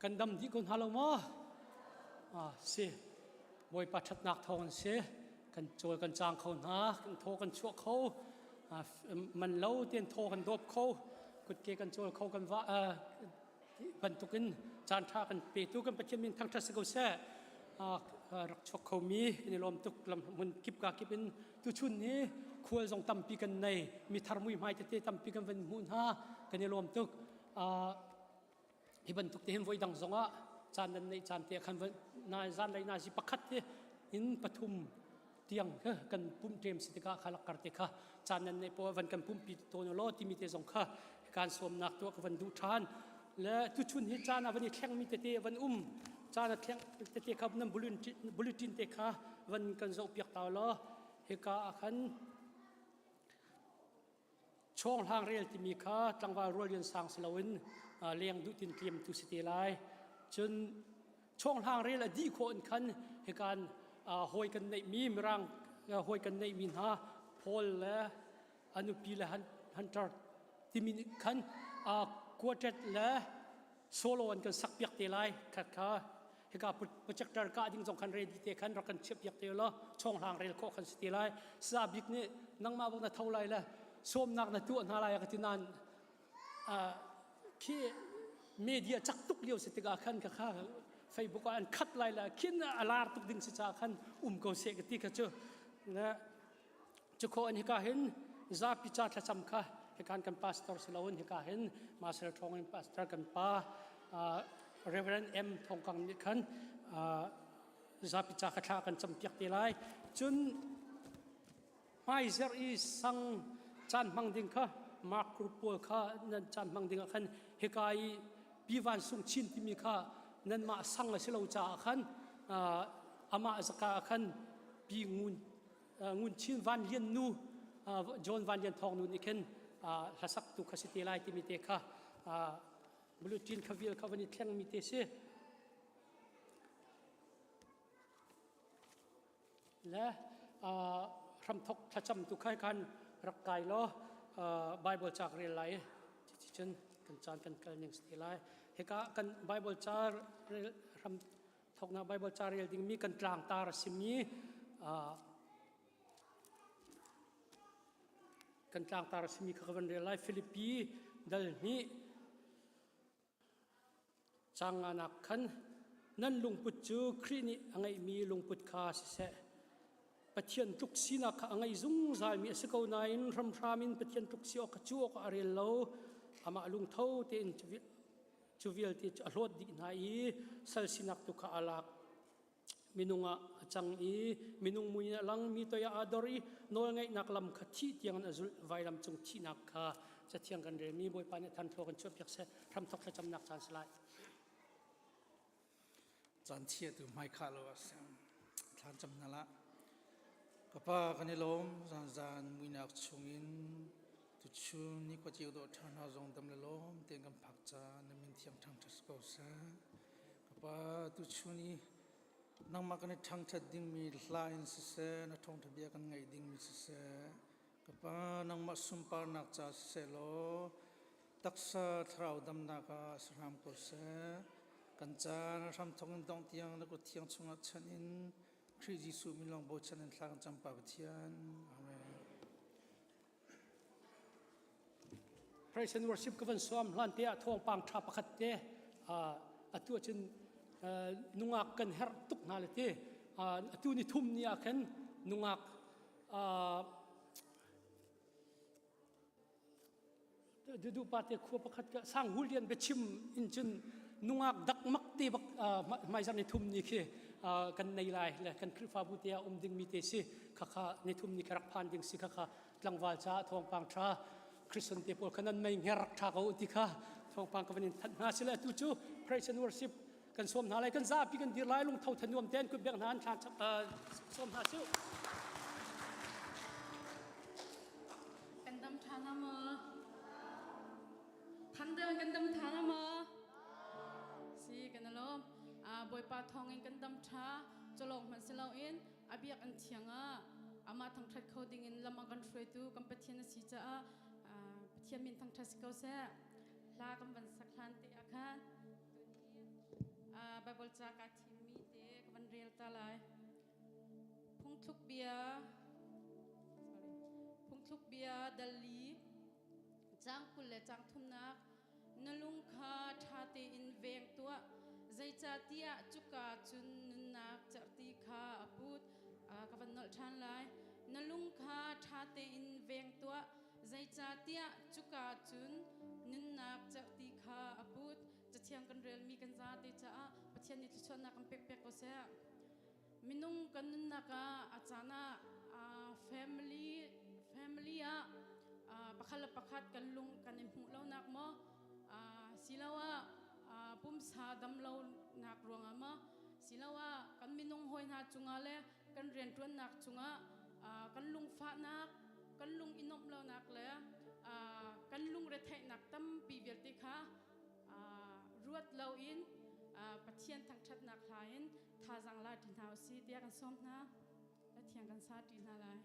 Kan dam dih ko hna lo maw? Ah, si. Bawipa ṭhatnak thawng an si. Kan cawl kan cang kho hna, kan thaw kan chuah kho. Man lo tein thaw kan dawp kho. Kutke kan cawl kho kan va bantukin caan ṭha kan petu kan Pathian min thangṭhat si ko seh. Rak chuak khomi kan i lawm tuk lam hmun kip ka kip in tuchun hi khual zong tampi kan nei mi thar muihmai tete tampi kan van hmuh hna kan i lawm tuk. Hi bantuk te hin voi dang zongah caan nan neih caan te khan na zan lei na zi pakhat te in pathum tiang kan pum ṭem si tikah kha lakkar te kha caan nan neih poah van kan pumpi tawn law timi te zong kha kan sawmnak tuah ka van duh ṭhan. Le tuchun hi caan a van i thlengmi tete van um caan a thleng tete kha nan bulletin te kha van kan zoh piak ta law hika ah khan Chawnghlang rel timi kha tlangval rual lian sang si loin leng duh tin tliam tu si te lai. Cun chawnghlang rel a dih khawh in khan hikan hawi kan neihmi Mirang hawi kan neihmi hna Paul le a nupi le Hunter timi nih khan quartet le solo an kan sak piak te lai khat kha hika projector kah ding zong khan ready te khan rak kan chiah piak te law chawnghlang rel khawh khan si te lai. Sa bik nih nangmah bak na tho lai le sawmnak na tuah hna lai ka ti nain khi media cak tuk lio si tikah khan kha kha Facebook ah an khat lai la khin a lar tuk ding si ca khan um ko seh ka ti kha cu. Cu khawh in hika hin zapi ca thlacam kha hikan kan pastor si loin hika hin Marcel Thawng in pastor kan pa Reverend M Thawng Kang nih khan zapi ca kha thla kan campiak te lai. Cun hmaizerh i sang caan hmang ding kha Mark Group pawl kha nan caan hmang ding ah khan hika i Pi Van Sung Chin timi kha nanmah sang a si lo caah khan amah zaka ah khan Pi Ngun Ngun Chin Van Lian nu John Van Lian Thawng nu nih khin hlasak tu kha si te lai timi te kha bulletin kha vial kha van i thleng mi te si. Le hramthok thlacam tu kha khan rak kai law Bible ca rel lai cun kan caan kan kal ning si te lai. Hika kan Bible ca rel hram thoknak Bible ca rel dingmi kan tlangtar a simi kan tlangtar a simi kha ka van rel lai. Filipi dal hnih caang nganak khan nan lungput cu Khrih nih a ngeihmi lungput kha siseh. Pathian tluk sinak kha a ngei zungzalmi a si ko nain hramhram in Pathian tluk si awk kha cu awk ah a rel lo. Amah lungtho tein Cu vialte cu a hlawt dih hna i sal sinak tu kha a lak. Minung ah a cang i minung mui in a lang mi toi ah aa dor i nawlngaihnak lam kha thih tiang in a zulh. Vailam cung thihnak kha Cathiang kan relmi Bawipa nih than thlaw kan chuahpiak seh. Hramthok thlacamnak caan si lai. Caan chia tu hmai khah lo a si. Thlan cam hna lah. Ka pa kan i lawm zanzan muinak chungin tuchun ni khua cio dawh ṭha hna zong dam le lawm tein kan phak ca na min thiang ṭhangṭhat ko seh. Ka pa tuchun i nangmah kan i ṭhangṭhat dingmi hla in siseh na ṭhawngṭha bia kan ngaih dingmi siseh ka pa nangmah sunparnak ca siseh law Taksa thlarau damnak ah si hram ko seh. Kan caan hramthawk in dongh tiang na kut thiang chungah chanh in Khrih Jesuh min lawng bochan in thla kan cam Pa Pathian. Amen. Praise and worship ka van suam hlan te ah thawngpang tha pakhat te atu ahcun nungak kan herh tuk hna le ti atu ni thum ni ah khan nungak Dudu pa te khua pakhat ka sang hul lian biachim in cun nungak dakmak te bak hmaizarh ni thum ni khi kan nei lai le kan Khrihfabu te ah um ding mi te si khakha ni thum ni kha rak phan ding si khakha tlangval ca thawngpang tha Christian te pawl kha nan mei nger rak tha ko ti kha thawngpang ka van in thanh hna sile tu cu praise and worship kan sawm hna lai kan zapi kan dir lai lungtho thanuam ten kut bek hna an thla sawm hna siu. Kan dam ṭha na maw? Thangdeuh in kan dam ṭha na maw? Si kan alawm. Bawipa thawngin kan dam ṭha. Cawlawng hmanh si loin a biak an thiang ah amah thangṭhat kho dingin lam a kan hruaitu kan Pathian a si caah Pathian min thangṭhat si ko seh. Hla kan van sak hlan te ah khan tuni. Baibal ca kaa thimmi te ka van rel ta lai. Phungthluk bia sorry Phungthluk bia dal li caang 20 le caang thumnak na lung kha ṭha tein veng tuah zeicahtiah cuka cun nunnak cerhti kha a put. Ka van nolh ṭhan lai. Na lung kha ṭha tein veng tuah zeicahtiah cuka cun nunnak cerhti kha a put. Cathiang kan relmi kan zate caah Pathian nih thluachuahnak kan pek piak ko seh. Minung kan nunnak ah a caan ah family family ah pakhat le pakhat kan lung kan i hmuh lonak maw siloah pumsa dam lonak ruangah maw siloah kan minung hawi hna cungah le kan rianṭuannak cungah kan lungfahnak kan lung i nuamh lonak le kan lungretheihnak tampi vialte kha ruat loin Pathian thangṭhatnak hla in thazaang la ṭi hna usih tiah kan sawm hna. Pathian kan sa ṭi hna lai.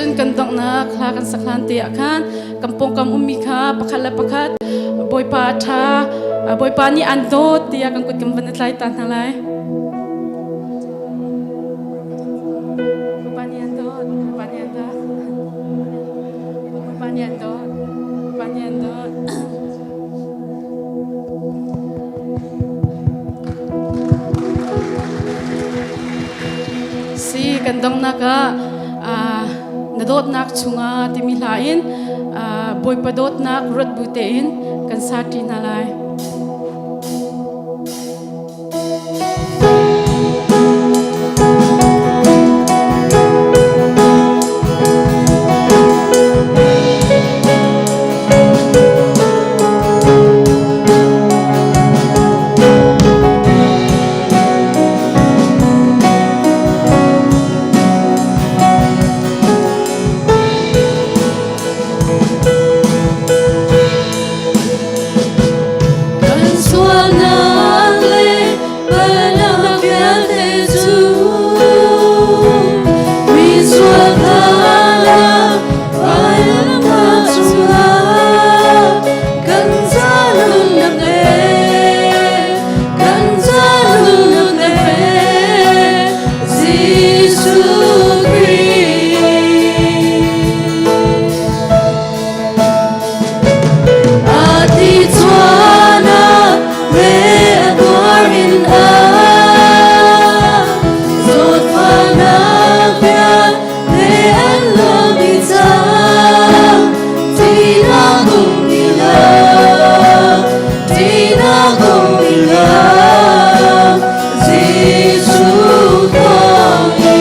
Cun kan donghnak hla kan sak hlan te ah khan kan pawngkam ummi kha pakhat le pakhat Bawipa ṭha, Bawipa nih an dawt tiah kan kut kan van i tlai ta hna lai. Bawipa nih an dawt, Bawipa nih an dawt. Bawipa nih an dawt, Bawipa nih an dawt. Si kan donghnak ah na dawtnak chungah timi hla in Bawipa dawtnak ruat bu tein kan sa ṭi hna lai. Kan sualnak le palhnak vialte cu mi sual kha vailamah cungah kan zalunnak le kan zalunnak le Jesuh Khrih. Ati chuana le a tuarin a zawtfahnak vialte an lawm i cang ṭihnak um ti lo ṭihnak um ti lo Jesuh thawngin.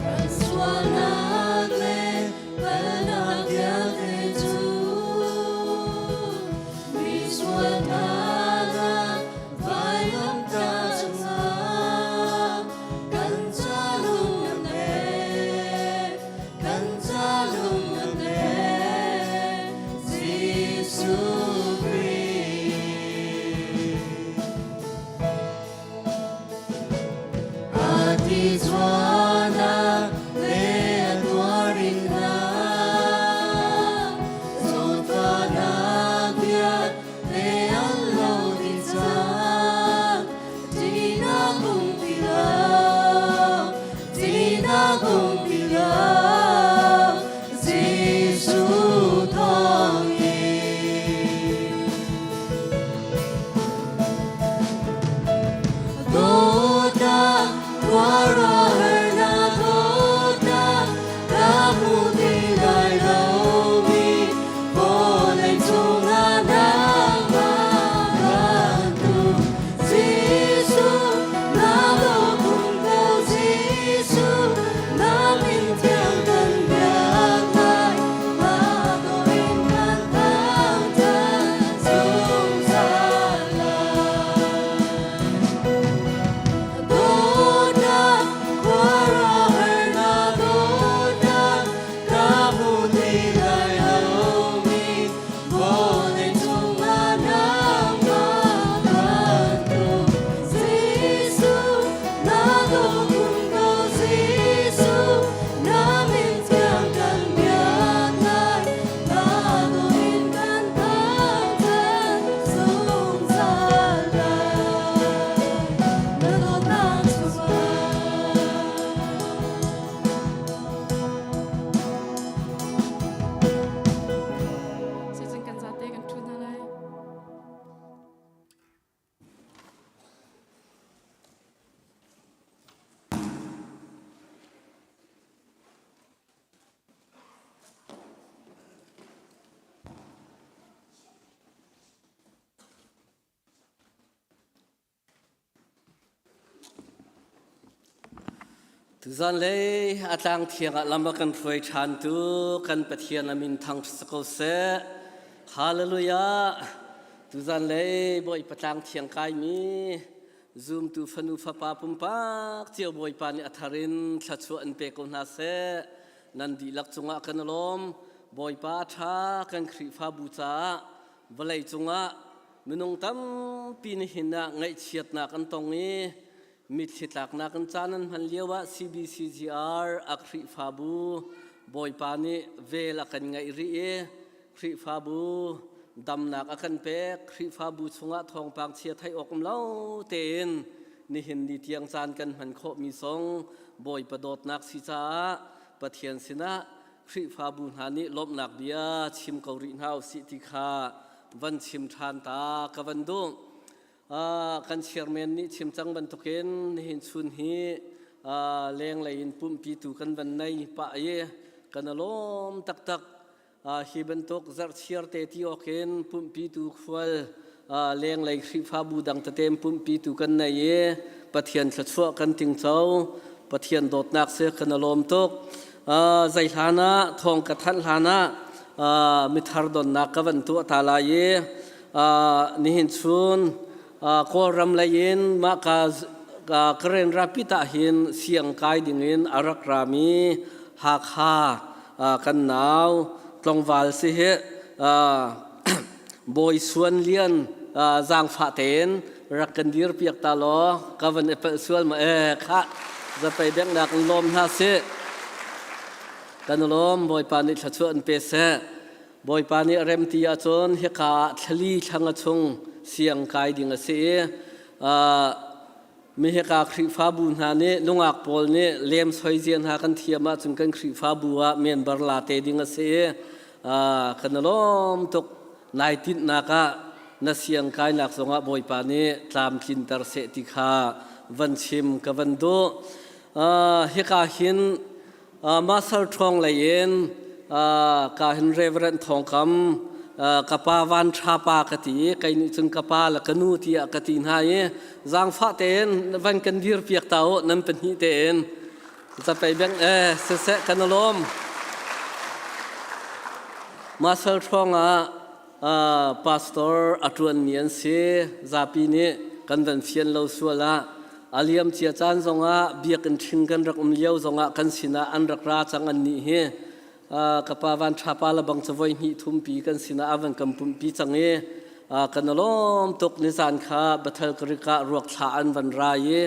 Kan sualnak le palhnak vialte cu mi sualnak vailamtah cungah kan ca lung na pek, kan ca lung na pek, Jesuh Khrih. Ati chuanak le a tuarin hna zawtfahnak vialte an lo dih cang ṭihnak um ti lo ṭihnak um ti lo Jesuh thawngin. Dawtnak khuaruahharnak dawtnak ka hmu ti lai lomi vawlei cungah nangmah bantuk Jesuh na dawt ko Jesuh na min thiang. Tuzan lei a tlang thiang ah lam a kan hruai ṭhan tu kan Pathian a min thang si ko seh. Hallelujah. Tuzan lei Bawipa tlang thiang kaimi zumtu fanu fapa pumpak cio Bawipa nih a thar in thluachuah in pe ko hna seh. Nan dihlak cungah kan lawm. Bawipa a ṭha kan Khrihfabu caah vawlei cungah minung tampi nihin ah ngaihchiatnak an tong i Mitthli tlaknak in caan an hman lioah CBCGR a Khrihfabu Bawipa nih vel a kan ngaih rih i Khrihfabu damnak a kan pek. Khrihfabu chungah thawngpang chia theih awk um lo tein nihin ni tiang caan kan hman khawhmi zong Bawipa dawtnak si caah Pathian sinah Khrihfabu hna nih lawmhnak bia chim ko rih hna usih ti kha van chim ṭhan ta ka van duh. Kan chairman nih chim cang bantukin nihin chun hi lenglei in pumhpitu kan van nei pah i kan i lawm taktak. Hi bantuk zarhchiar te ti awk in pumhpitu khual lenglei Khrihfabu dang tete in pumhpitu kan nei i Pathian thluachuah kan tingco. Pathian dawtnak si kan i lawm tuk. Zei hlan ah thawng ka thanh hlan ah mithar donnak ka van tuah ta lai i nihin chun Kawlram lei in mah ka Karen Rapid ah hin siang kai dingin a rak rami Hakha kan nau tlangval si hi Bawi Suan Lian zaangfah tein rak kan dir piak ta law ka van i palh sual ma e khah zapei bengnak in lawm hna sih kan lawm Bawipa nih thluachuah in pe seh. Bawipa nih a rem ti ahcun hika ah thlali thlang a chung siang kai ding a si i mi hika Khrihfabu hna nih nungak pawl nih lem soi zia hna kan thiam ahcun kan Khrihfabu ah member la te ding a si i kan i lawm tuk. Nai tinhnak ah na siang kainak zongah Bawipa nih tlamtlinter seh ti kha van chim ka van duh. Hika hin Marshall Ṭhuang lei in ka hin Reverend Thawng Kam ka pa Van Ṭha pa ka ti i kei nih cun ka pa le ka nu tiah ka ti hna i zaangfah tein van kan dir piak ta u nan pahnih tein zapei beng e siseh kan i lawm. Marshall Ṭhuang ah pastor a ṭuanmi an si zapi nih kan van fian lo sual ah A liam cia caan zongah biakinn ṭhing kan rak um lio zongah kan sinah an rak ra cang annih hi ka pa Van Ṭha pa le bang cu voi hnih thumpi kan sinah a van kan pumhpi cang i kan i lawm tuk nizan kha Bethel Creek ah ruak thla an van ra i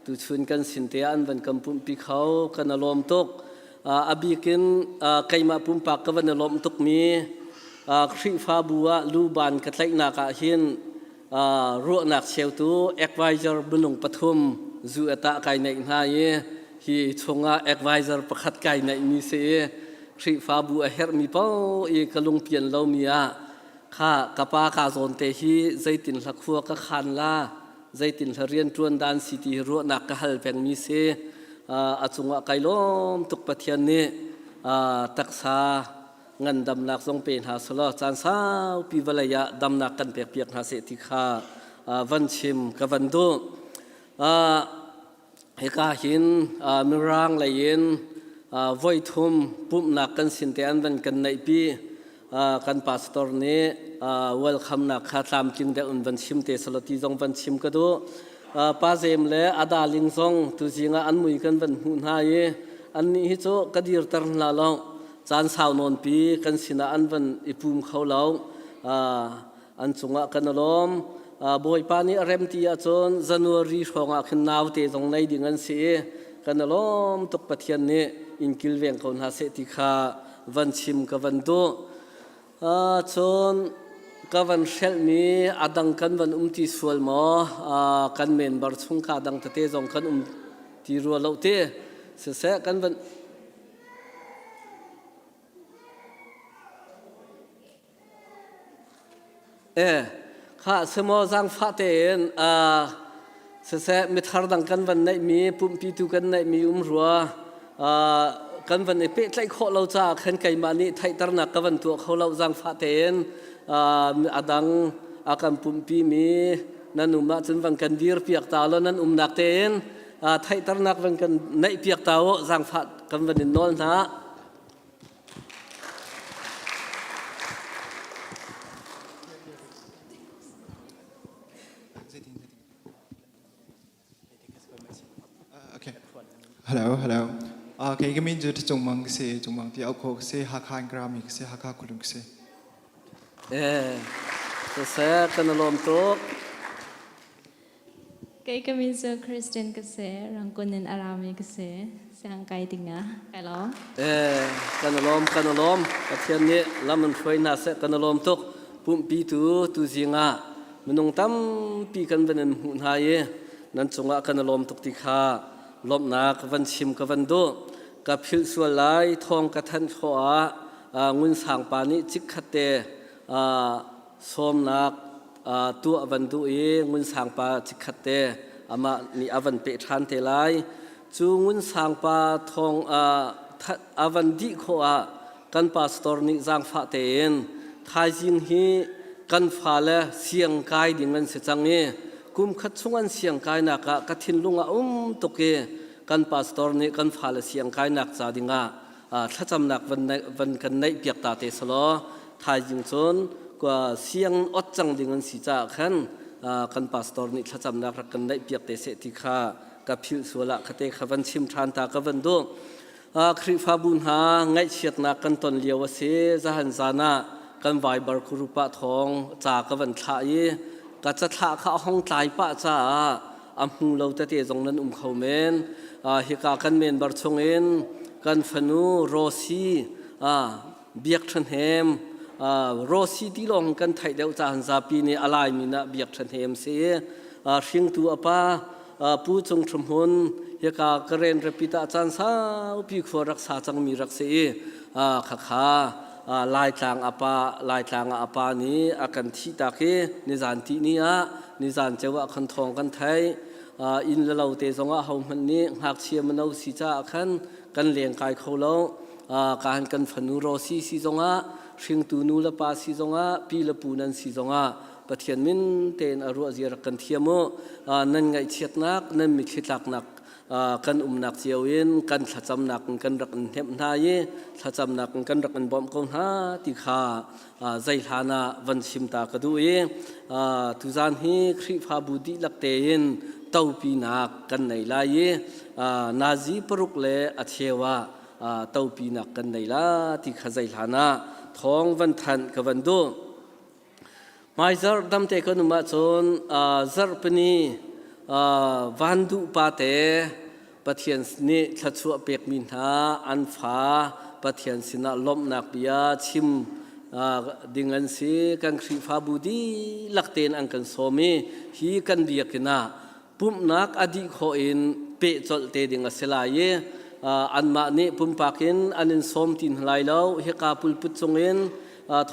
tuchun kan sin te ah an van kan pumhpi kho kan i lawm tuk. A bik in keimah pumpak ka van i lawmh tukmi Khrihfabu ah luban ka tlaihnak ah hin ruahnak cheutu advisor minung pathum zu a tah kai neih hna i hi chungah advisor pakhat kai neihmi si i Khrihfabu a herhmi paoh i ka lungpian lomi ah kha ka pa ka zawn te hi zeitin hla khua ka khan la zeitin hla rian ṭuan dan si ti hi ruahnak ka hal pengmi si a cungah kai lawm tuk Pathian nih taksa ngandamnak zong pe hna selaw caan saupi vawlei ah damnak kan pekpiak hna seh ti kha van chim ka van duh. Hika hin Mirang lei in voi thum pumhnak kan sin te an van kan neihpi kan pastor nih welcome nak kha tlamtling deuh in van chim te selaw ti zong van chim ka duh. Pa Zem le Ada Ling zong tuzing ah an mui kan van hmuh hna i annih hi cu ka dirter hna lo. Caan sau nawnpi kan sinah an van i pum kho lo. An cungah kan i lawm. Bawipa nih a rem ti ahcun January hrawngah khin naute zong nei ding an si i kan i lawm tuk Pathian nih in kilveng ko hna seh ti kha van chim ka van duh. Cun ka van hrelhmi a dang kan van um ti sual maw kan member chung ka dang tete zong kan um ti rua lo ti siseh kan van Kha semaw zaangfah tein siseh mithar dang kan van neihmi pumhpitu kan neihmi um rua kan van i pehtlaih khawh lo caah khan keimah nih theihternak ka van tuah kho lo zaangfah tein a dang a kan pumhpimi nan um ahcun van kan dirpiak ta law nan umnak tein. Theihternak van kan neih piak ta u zaangfah kan van in nawl hna. Okay. Hello, hello. Kei ka min cu Thacung Mang ka si, Cung Mang ti au kho ka si, Hakha in ka rami ka si, Hakha Khulung ka si. Eh, siseh kan i lawm tuk. Kei ka min cu Christian ka si, Rangkun in a rami ka si. Siang kai ding ah kai lawm. Eh, kan i lawm, kan i lawm. Pathian nih lam in hruai hna seh, kan i lawm tuk. Pumpi tu tuzing ah minung tampi kan van in hmuh hna i nan cungah kan i lawm tuk ti kha lawmhnak van chim ka van duh. Ka philh sual lai, thawng ka thanh khawh ah Ngun Sang pa nih chikkhat te sawmnak tuah van duh i Ngun Sang pa chikkhat te amah nih a van peh ṭhan te lai. Cu Ngun Sang pa thawng a van dih khawh ah kan pastor nih zaangfah tein thaizing hi kan fale siang kai ding an si cang i kum khat chung an siang kainak ah ka thinlung a um tuk i kan pastor nih kan fale siang kainak ca dingah thlacamnak van kan neih piak ta te selaw thaizing cun siang ot cang ding an si caah khan kan pastor nih thlacamnak rak kan neih piak te seh ti kha ka philh sual ah khate kha van chim ṭhan ta ka van duh. Khrihfabu hna ngaihchiatnak kan ton lio a si. Zahan zan ah kan Viber group ah thawng ca ka van thlah i ka cathlah kha a hong tlai pah caah a hmu lo tete zong nan um kho men. Hika kan member chungin kan fanu Rosie Biak Ṭhahnem Rosie ti lawng kan theih deuh caah zapi nih a Laimi ah Biak Ṭhahnem si i hringtu a pa Pu Cung Ṭhumhun hika Karen Rapid ah caan saupi khua rak sa cangmi rak si i khakha Laitlang a pa Laitlang ah a pa nih a kan thih tak i nizan ti ni ah nizan ceu ah khan thawng kan theih inn le lo te zongah hohmanh nih ngakchia mino si caah khan kan leng kai kho lo ka han kan fanu Rosi si zongah hringtu nu le pa si zongah pi le pu nan si zongah Pathian min tein a ruah zia rak kan thiam u. Nan ngaihchiatnak, nan mitthli tlaknak kan umnak cio in kan thlacamnak in kan rak in hnemh hna i thlacamnak in kan rak in bawmh ko hna ti kha zei hlan ah van chim ta ka duh i tuzan hi Khrihfabu dihlak tein topinak kan nei lai i nazi paruk le a cheu ah topinak kan nei la ti kha zei hlan ah thawng van thanh ka van duh. Hmaizarh damte kan um ahcun zarhpini van duh pa te Pathian nih thluachuah pekmi hna an fa Pathian sinah lawmhnak bia chim ding an si. Kan Khrihfabu dihlak tein an kan sawm i hi kan biakinn ah pumhnak a dih khawh in peh colh te ding a si lai i anmah nih pumpak in an in sawm ti hna lai lo. Hika pulput cungin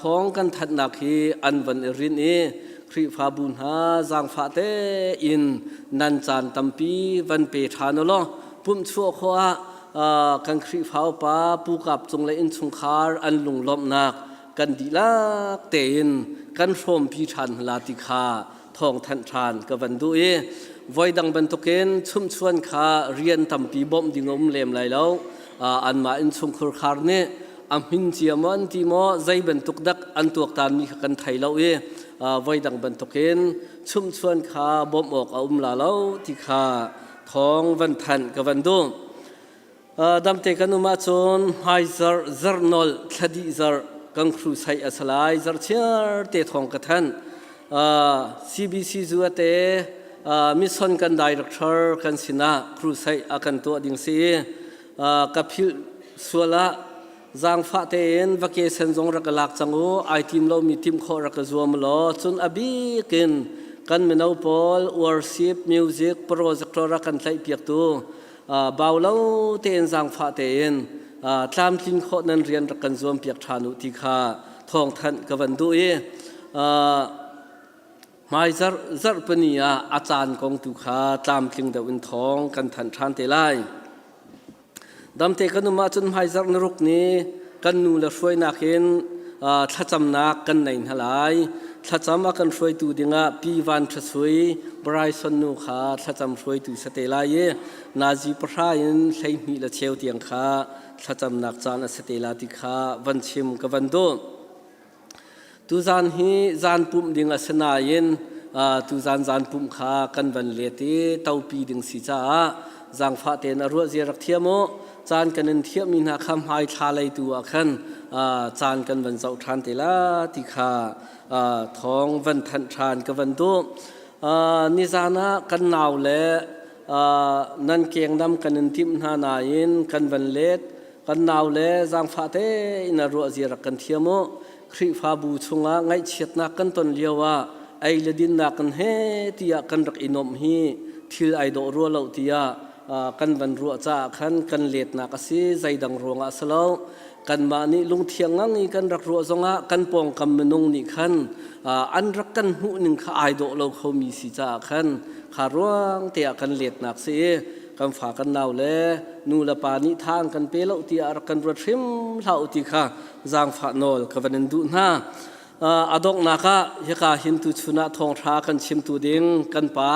thawng kan thanhnak hi an van i rinh i Khrihfabu hna zaangfah tein nan caan tampi van pe ṭhan u law pumh chuah khawh ah kan Khrihfa upa Pu Kap Cung le innchungkhar an lunglawmhnak kan dihlak tein kan hrawmpi ṭhan hna ti kha thawng thanh ṭhan ka van duh i voidang bantukin chumhchuan kha rian tampi bawmh ding a um lem lai lo. Anmah innchungkhur khar nih a hmin cia maw an ti maw zei bantuk dak an tuaktanmi kha kan thei lo i voidang bantukin chumhchuan kha bawmh awk a um la lo ti kha thawng van thanh ka van duh. Damte kan um ahcun hmai zarh zarhnolh thladih zarh kan crusade a si lai zarhchiar te thawng ka thanh. CBC zu ate mission kan director kan sinah crusade a kan tuah ding si i ka philh sual ah zaangfah tein vacation zong rak ka lak cang u ai tim lomi tim khawh rak ka zuam law cun a bik in kan mino pawl worship music projector a kan tlaih piaktu bau lo tein zaangfah tein tlamtlin khawh nan rian rak kan zuam piak ṭhan u ti kha thawngthanh ka van duh i hmai zarh zarhpini ah a caan kong tu kha tlamtling deuh in thawng kan thanh ṭhan te lai. Damte kan um ahcun hmaizarh naruk ni kan nu le hruainak in thlacamnak kan nei hna lai. Thlacam a kan hruaitu dingah Pi Van Ṭha Sui Bryson nu kha thlacam hruaitu si te lai i nazi pahra in 12 le cheu tiang kha thlacamnak caan a si te la ti kha van chim ka van duh. Tuzaan hi zaan pumh ding a si nain tuzaan zaan pumh kha kan van let i topi ding si caah zaangfah tein a ruah zia rak thiam u. Caan kan in thiahmi hna kha hmai thla lei tu ah khan caan kan van zoh ṭhan te la ti kha thawng van thanh ṭhan ka van duh. Nizaan ah kan nau le nan kengnam kan in timh hna nain kan van let. Kan nau le zaangfah tein a ruah zia rak kan thiam u. Khrihfabu chungah ngaihchiatnak kan ton lio ah ei le dinnak kan he tiah kan rak i nuamh hi thil ai dawh rua lo tiah kan van ruah caah khan kan letnak a si zeidang ruangah a si lo. Kanmah nih lungthiang ngang i kan rak ruah zongah kan pawngkam minung nih khan an rak kan hmuh ning kha ai dawh lo khomi si caah khan kha ruang te ah kan letnak si i kan fa kan nau le nu le pa nih tha an kan pe lo tiah rak kan ruat hrim hlah u ti kha zaangfah nawl ka van in duh hna. A donghnak ah hika hin tuchun ah thawngṭha kan chimtu ding kan pa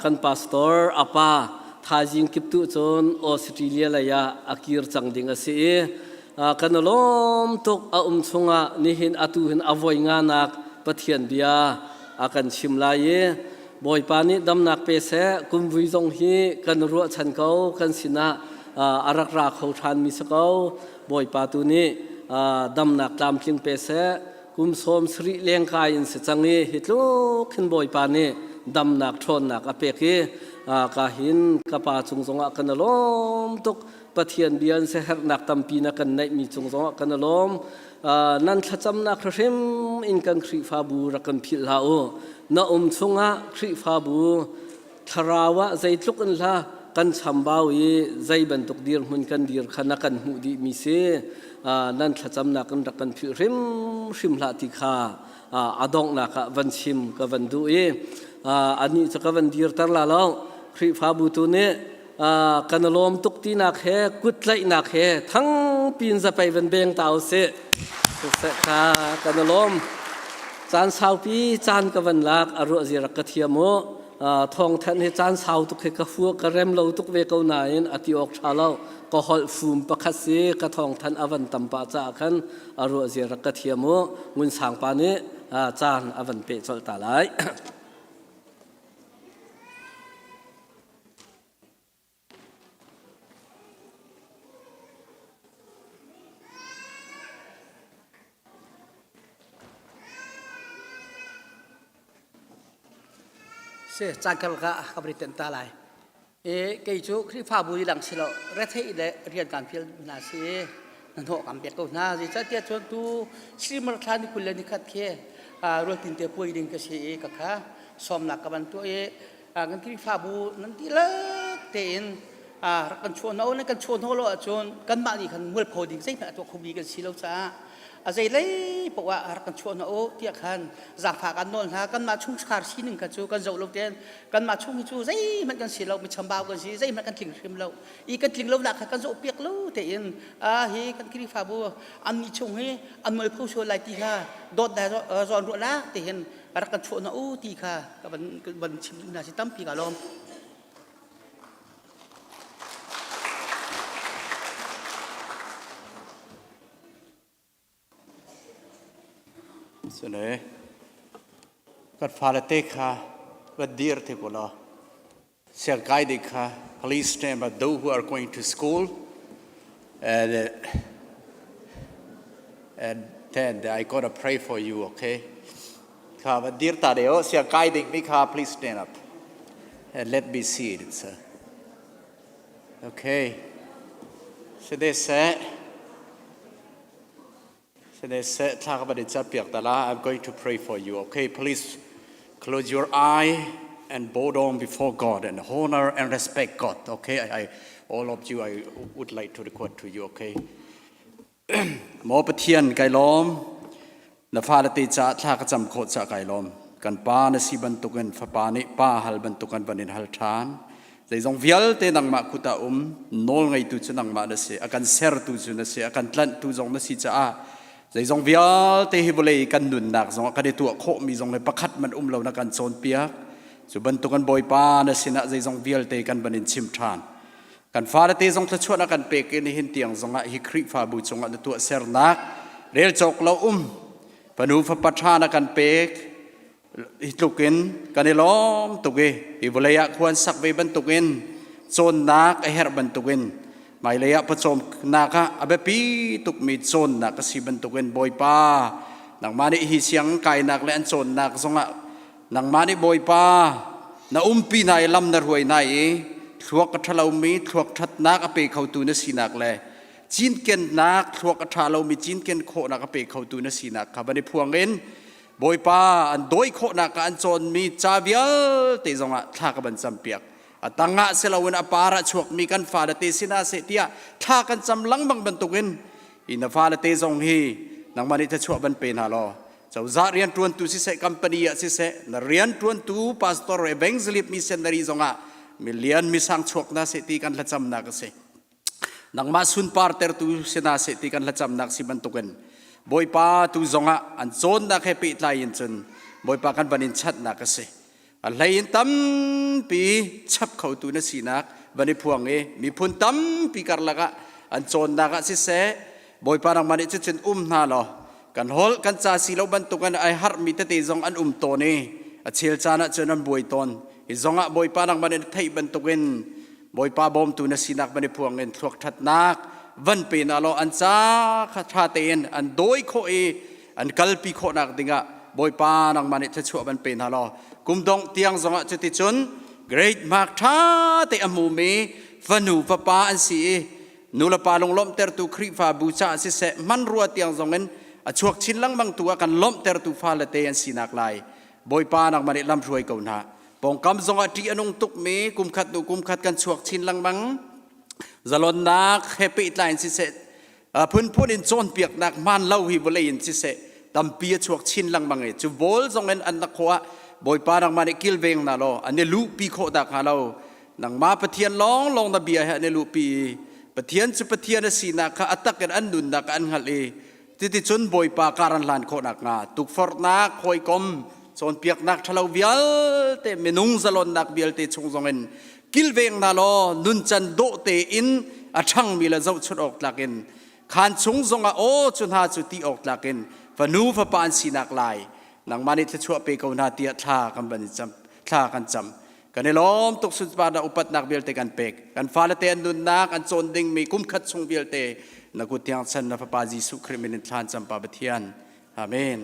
kan pastor a pa thaizing kiptu cun Australia lei ah a kir cang ding a si i kan lawm tuk a um chungah nihin atu hin a voi nganak Pathian bia a kan chim lai i Bawipa nih damnak pe seh kumvui zong hi kan ruahchan ko kan sinah a rak ra kho ṭhan mi si ko Bawipa tu nih damnak tlamtling pe seh kum 70 lengkai in si cang i hi tluk hin Bawipa nih damnak ṭhawnnak a pek i ka hin ka pa cung zongah kan lawm tuk Pathian bia in siaherhnak tampi na kan neihmi cung zongah kan lawm nan thlacamnak hrim in kan Khrihfabu rak kan philh hlah u na um chungah Khrihfabu thlarau ah zeitluk in hla kan chambau i zei bantuk dirhmun kan dir kha na kan hmuh dihmi si nan thlacamnak in rak kan philh hrimhrim hlah ti kha a donghnak ah van chim ka van duh i anih cu ka van dirter la lo Khrihfabu tu nih kan lawm tuk tinak he kut tlaihnak he thangpin zapei van beng ta usih siseh kha kan lawm caan saupi caan ka van lak a ruah zia rak ka thiam u thawngthan hi caan sau tuk hi ka fu ka rem lo tuk ve ko nain a ti awk ṭha lo ka holh fum pakhat si ka thawngthan a van tam pah caah khan a ruah zia rak ka thiam u ngun sang pa nih caan a van peh colh ta lai. Si cangkal ka ka beri ten ta lai. E kei cu Khrihfabu i lang si lo rethei le rian kan fial hna si na hnawh kan pek ko hna zeicahtiah cun tu Srimar thla ni 20 le ni khat khi rualtin te puai ding ka si i ka kha sawmnak ka van tuah i kan Khrihfabu nan dihlak tein rak kan chuah hna nan kan chuah hna lo ahcun kanmah nih khan mualpho ding zeihmanh a tuah khomi kan si lo caah a zeilei paoh ah rak kan chuah hna u tiah khan zaangfah kan nawl hna kanmah chungkhar sining kha cu kan zoh lo tein kanmah chung hi cu zeihmanh kan si lo mi chambau kan si zeihmanh kan tling hrim lo i kan tling lonak kha kan zoh piak lo tein a hi kan Khrihfabu an nih chung hi an mualpho sual lai ti kha dawt zawn ruahnak te hin rak kan chuah hna u ti kha ka van van chim duh hna si tampi ka lawm. Sune kan fale te kha va dir te ko law siang kai ding kha please stand by those who are going to school and and then I gotta pray for you okay kha va dir ta deo siang kai ding mi kha please stand up and let me see it sir okay so they said I'm going to pray for you. Okay, please close your eye and bow down before God and honor and respect God. Okay, I, I all of you, I would like to record to you. Okay. Maw Pathian kai lawm na fale te ca thla ka cam khawh ca kai lawm kan pa na si bantukin fapa nih pa hal bantukan van in hal ṭhan zeizong vialte nangmah kut ah um nawl ngeitu cu nangmah na si a kan sertu cu na si a kan tlanhtu zong na si caah. Zeizong vialte hi vawlei kan nunnak zongah kan i tuah khawhmi zong hi pakhat man um lo na kan cawnpiak. Cu bantuk an Bawipa na sinah zeizong vialte kan van in chim ṭhan. Kan fale te zong thluachuah na kan pek i nihin tiang zongah hi Khrihfabu cungah na tuahsernak rel cawk lo um fanu fapa ṭha na kan pek hi tluk in kan i lawm tuk i hi vawlei ah khua an sak ve bantukin cawnnak a herh bantukin hmailei ah pawcawmnak ah a biapi tukmi cawnnak a si bantukin Bawipa nangmah nih hi siang kainak le an cawnnak zongah nangmah nih Bawipa na umpi hna i lam na hruai hna i thluak a ṭhalomi thluak ṭhatnak a pe khotu na sinak le cinkennak thluak a ṭha lomi cinken khawhnak a pe khotu na sinak kha van i phuang in Bawipa an dawi khawhnak ah an cawnmi ca vialte zongah thla ka van campiak. A tangah si loin a par ah chuakmi kan fale te sinah seh tiah thla kan cam lengmang bantukin hi na fale te zong hi nangmah nih thluachuah van pe hna law cozah rianṭuantu siseh company ah siseh na rianṭuantu pastor evangelist missionary zongah milian misang chuak hna seh ti kan thlacamnak a si. Nangmah sunpar tertu si hna seh ti kan hlacamnak si bantukin Bawipa tu zongah an cawnnak he pehtlai in cun Bawipa kan van in chanhnak a si. A hlei in tampi chap khotu na sinak van i phuang i miphun tampi karlak ah an cawnnak ah siseh Bawipa nangmah nih cucun um hna law kan holh kan ca si lo bantukin ai harhmi tete zong an um tawn i a chel caan ah cun an buai tawn. Hi zongah Bawipa nangmah nih na theih bantukin Bawipa bawmtu na sinak van i phuang in thluak ṭhatnak van pe na law an ca kha ṭha tein an dawi khawh i an kalpi khawhnak dingah Bawipa nangmah nih thluachuah van pe hna law kum dongh tiang zongah cuticun great mark ṭha te a hmumi fanu fapa an si i nulepa lunglawmhtertu Khrihfabu caah siseh hmanrua tiang zongin a chuak chin lengmang tu ah kan lawmhtertu fale te an sinak lai Bawipa nangmah nih lamhruai ko hna. Pawngkam zongah ṭih a nung tukmi kumkhat hnu kumkhat kan chuak chin lengmang. Zalonnak he pehtlai in siseh, phunphun in cawnpiaknak hmaan lo hi vawlei in siseh, tampi a chuak chin lengmang i cu vawl zong in an na khawh ah Bawipa nangmah nih kilveng hna law an i luhpi khawh dah hnga lo. Nangmah Pathian lawnglawng na bia he an i luhpi i Pathian cu Pathian a sinak kha a tak in an nunnak an hngalh i Cuticun Bawipa kar an hlan khawh nakhnga tukforhnak, hawikom, cawnpiaknak ṭhalo vialte, minung zalonnak vialte chung zongin kilveng hna law nuncan dawh tein a ṭhangmi le zohchunh awk tlak in khaan chung zongah aw cu hna cu ti awk tlak in fanu fapa an sinak lai nangmah nih thluachuah pe ko hna tiah thla kan van in cam thla kan cam Kan i lawm tuk sunparnak upatnak vialte kan pek. Kan fale te an nunnak an cawn dingmi kum khat chung vialte na kut thiang chan na fapa Jesuh Khrih min in thlan cam pa Pathian. Amen.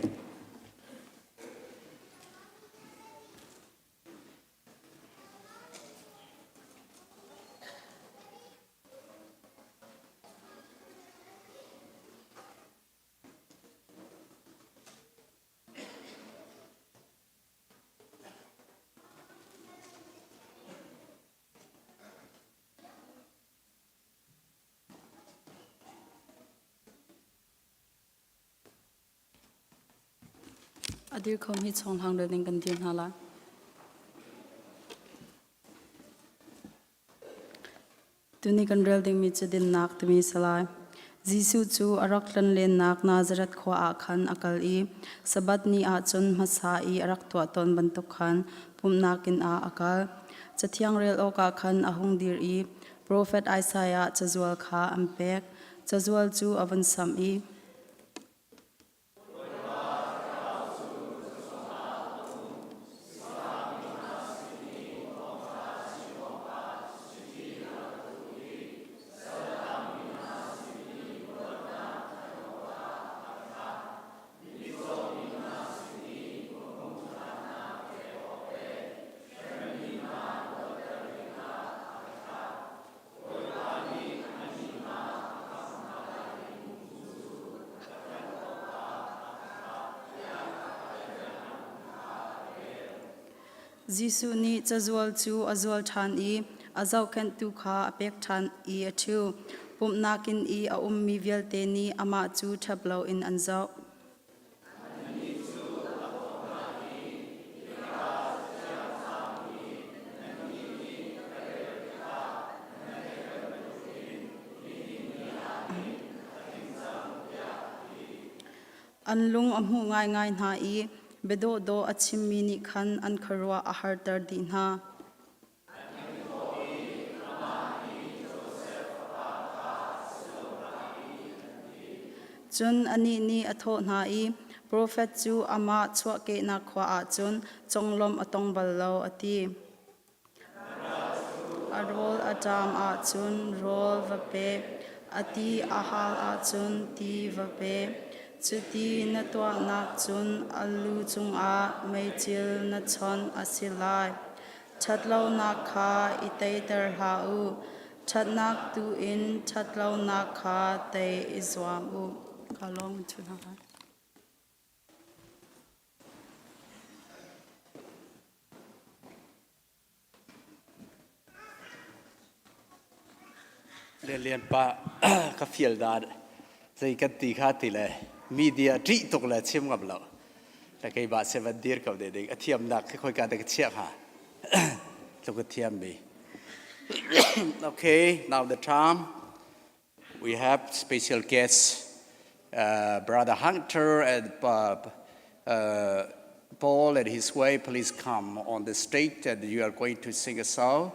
A dir kho mi chawng hlang ding kan dir hna lai. Tuni kan rel dingmi cu dinnak timi si lai. Jesuh cu a rak tlonlennak Nazareth khua ah khan a kal i Sabbath ni ah cun hmasa i a rak tuah tawn bantuk khan pumhnak inn ah a kal. Cathiang rel awkah khan a hung dir i profet Isaiah cazual kha an pek. Cazual cu a vun samh i Jesuh nih cazual cu a zual ṭhan i a zohkhenhtu kha a pek ṭhan i a ṭhu. Pumhnak inn i a ummi vialte nih amah cu ṭhep loin an zoh. An lung a hmuh ngaingai hna i bia dawhdawh a chimmi nih khan an khuaruah a harter dih hna. Cun anih nih a thawh hna i, Profet cu amah chuahkehnak khua ah cun conglawmh a tong bal lo, a ti. A rawl a ṭam ahcun rawl va pe, a ti a hal ahcun ti va pe. Cuti na tuahnak cun a lu cungah meicil na chawnh a si lai. Ṭhatlonak kha i teiter hlah u, ṭhatnak tu in ṭhatlonak kha tei i zuam u. Ka lawm in hna lai. Lian pa ka fial dan zei kan ti kha ti le media ṭih tuk le chim ngam lo le keimah se van dir ko de ding a thiamnak khi khoi ka te ka chiah hnga tluk a thiam mi. Okay, now the time we have special guests, Brother Hunter and Paul and his wife. Please come on the stage and you are going to sing a song.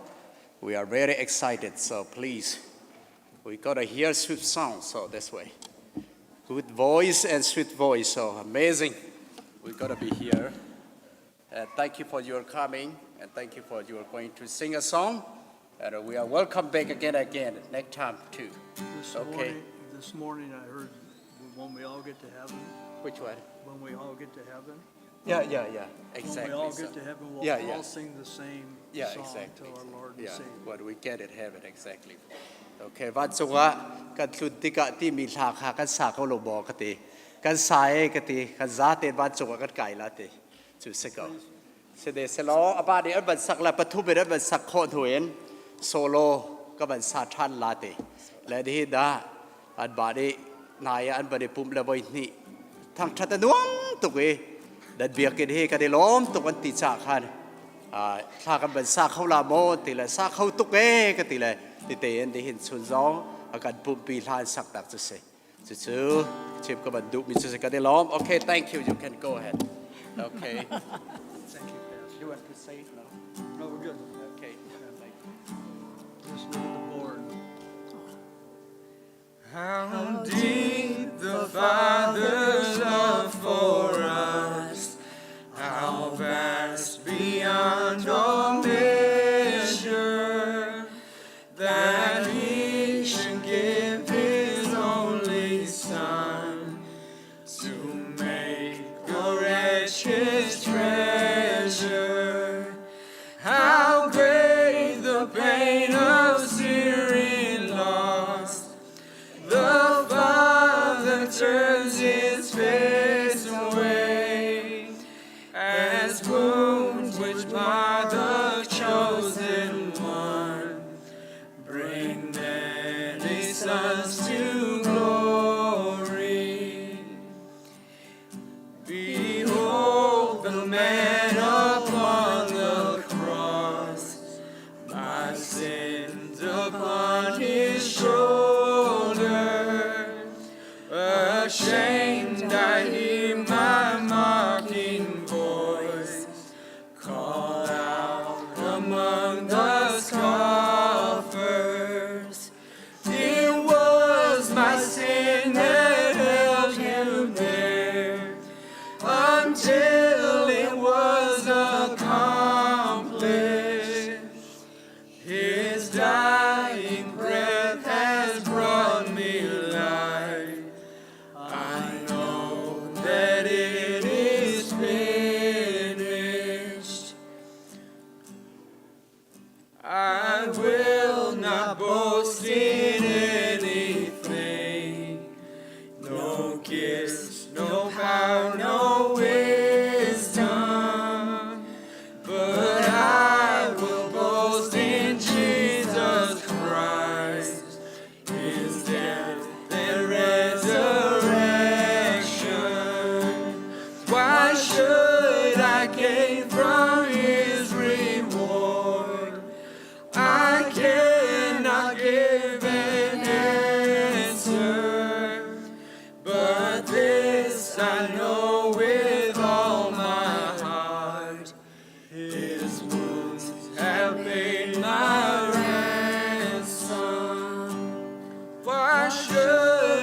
We are very excited, so please, we gotta hear sweet song, so that's way. Good voice and sweet voice, so amazing. We gotta be here. Thank you for your coming, and thank you for your going to sing a song. And we are welcome back again, again next time too. This Okay. morning, this morning I heard when we all get to heaven, Which one? when we all get to heaven, Yeah. Exactly. when we all so- get to heaven, we'll all sing the same song to our Lord and Yeah, Savior. when we get it, heaven, exactly. Okay, vancung ah kan tlun tikah timi hla kha kan sa ko lo maw ka ti. Kan sa e ka ti. Kan zate vancung ah kan kai la ti. Cu si ko. Side selaw aba nih an van sak la pathum in an van sak khawh hnu in solo ka van sa ṭhan la ti. Le nihin ah an mah nih nai ah an van i pumh le voi hnih thangṭhat a nuam tuk i nan biakinn hi kan i lawm tuk an ti caah khan thla kan van sa kho la maw ti le sa kho tuk e ka ti le tite in nihin chun zong a kan pumhpi hla an sak tak cu si. Cucu chim ka van duhmi cu si kan i lawm. Okay, thank you. You can go ahead. Okay. Thank you, Pastor. You want to say it now? No, we're good. Okay. Thank you. Just look at the board. How deep the Father's love for us, how vast beyond all measure, that he should give his only Son to make a wretch his treasure. How great the pain of searing loss! The Father turns his face away as wounds which by the chosen one bring many sons to glory. Behold the man upon the cross, my sins upon his shoulder. Ashamed, I hear my mocking voice call out among the scoffers. It was my sin that held him there until it was accomplished. His dying breath has brought me life. I know that it is finished. I will not boast in anything. No gifts, no power, no wisdom.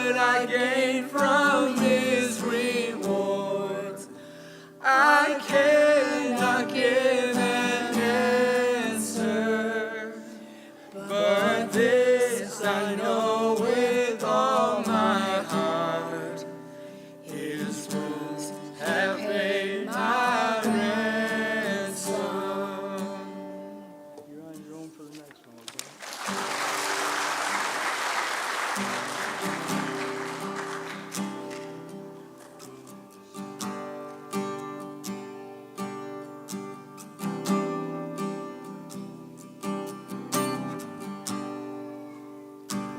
could I gain from his rewards? I cannot give an answer, but this I know with all my heart. His wounds have paid my ransom. You're on your own for the next one, okay?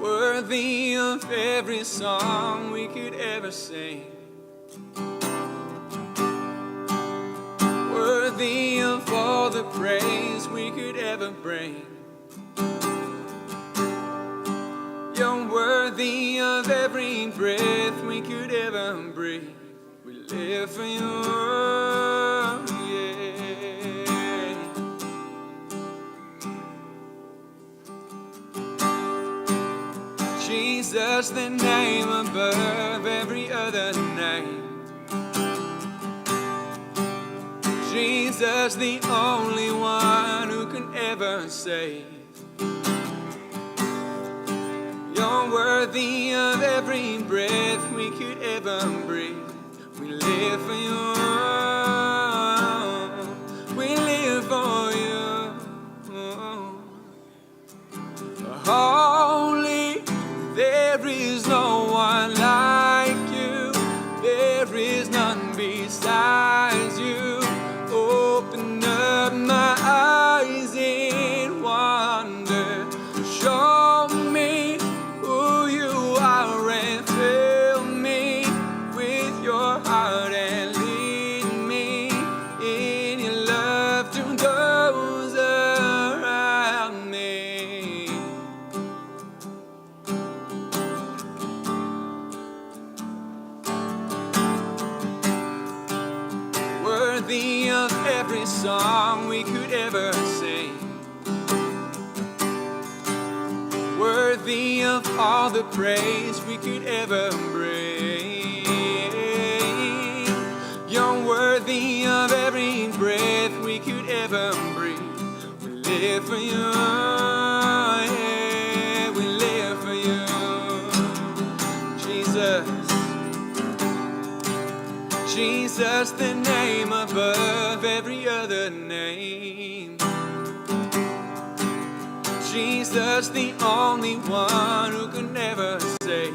Worthy of every song we could ever sing. Worthy of all the praise we could ever bring. You're worthy of every breath we could ever breathe. We live for you, yeah. Jesus, the name above every other name. Jesus, the only one who can ever save. You're worthy of every breath we could ever breathe. We live for you. We live for you. Holy, there is no one like you. There is none besides you. Open up my eyes in wonder. Show me who you are and fill me with your heart and lead me in your love to those around me. Worthy of every song we could ever sing. Worthy of all the praise we could ever bring. You're worthy of every breath we could ever breathe. We live for you. Yeah, we live for you. Jesus. Jesus, the name above every other name. Jesus, the only one who can ever save.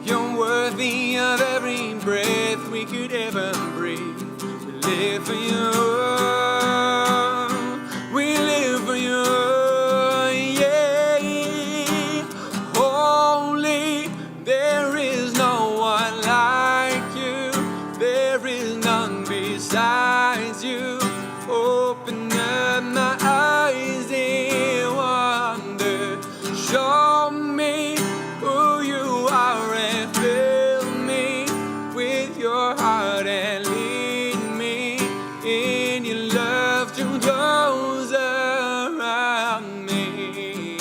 You're worthy of every breath we could ever breathe. We live for you. We live for you. Yeah. Holy, there is no one like you. There is none besides you. Open up my eyes in wonder. Show me who you are and fill me with your heart and lead me in your love to those around me.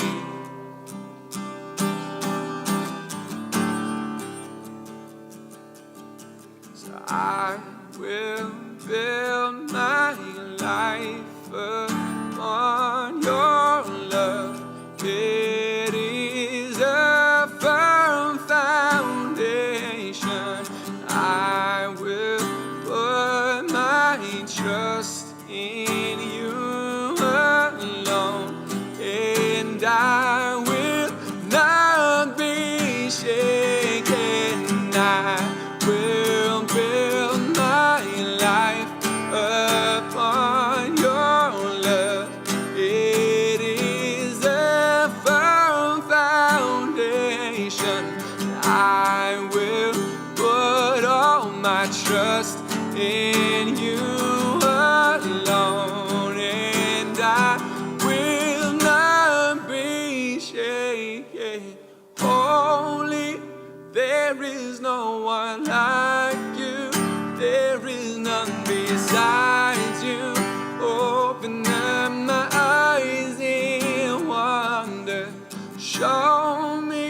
So I will build my life upon your love. It is a firm foundation. I will put my trust in you alone, and I will not be shaken. I will build my life upon your love. It is a firm foundation. I will put all my trust in you alone, and I will not be shaken. Holy, there is no one like you. There is none besides you. Open up my eyes in wonder. Show me.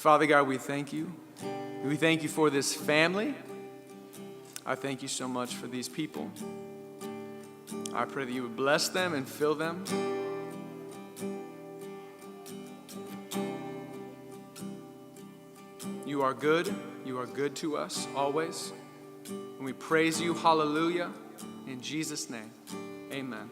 Father God, we thank you. We thank you for this family. I thank you so much for these people. I pray that you would bless them and fill them. You are good. You are good to us always. And we praise you. Hallelujah. In Jesus' name, amen.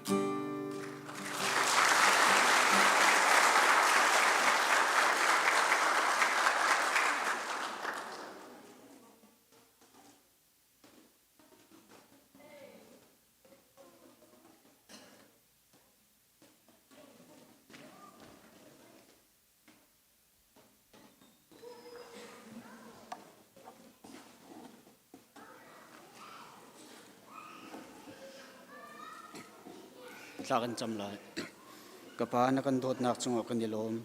Thla kan cam lai. Ka pa na kan dawtnak cungah kan i lawm.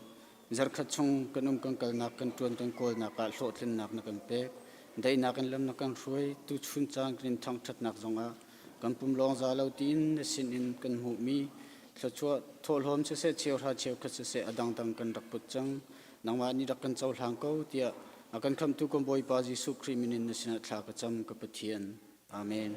Zarkhat chung kan um kan kalnak kan ṭuan kan kawlnak ah hlawhtlinnak na kan pek. Daihnak in lam na kan hruai. Tuchun caan kan in thangṭhatnak zongah kan pum lawng za lo tiin na sin in kan hmuhmi thluachuah thawhlawm siseh cheuhra cheukhat siseh a dangdang kan rak put cang. Nangmah nih rak kan cohlang ko tiah a kan khamhtu kan Bawipa Jesuh Khrih min in na sinah thla ka cam ka Pathian. Amen.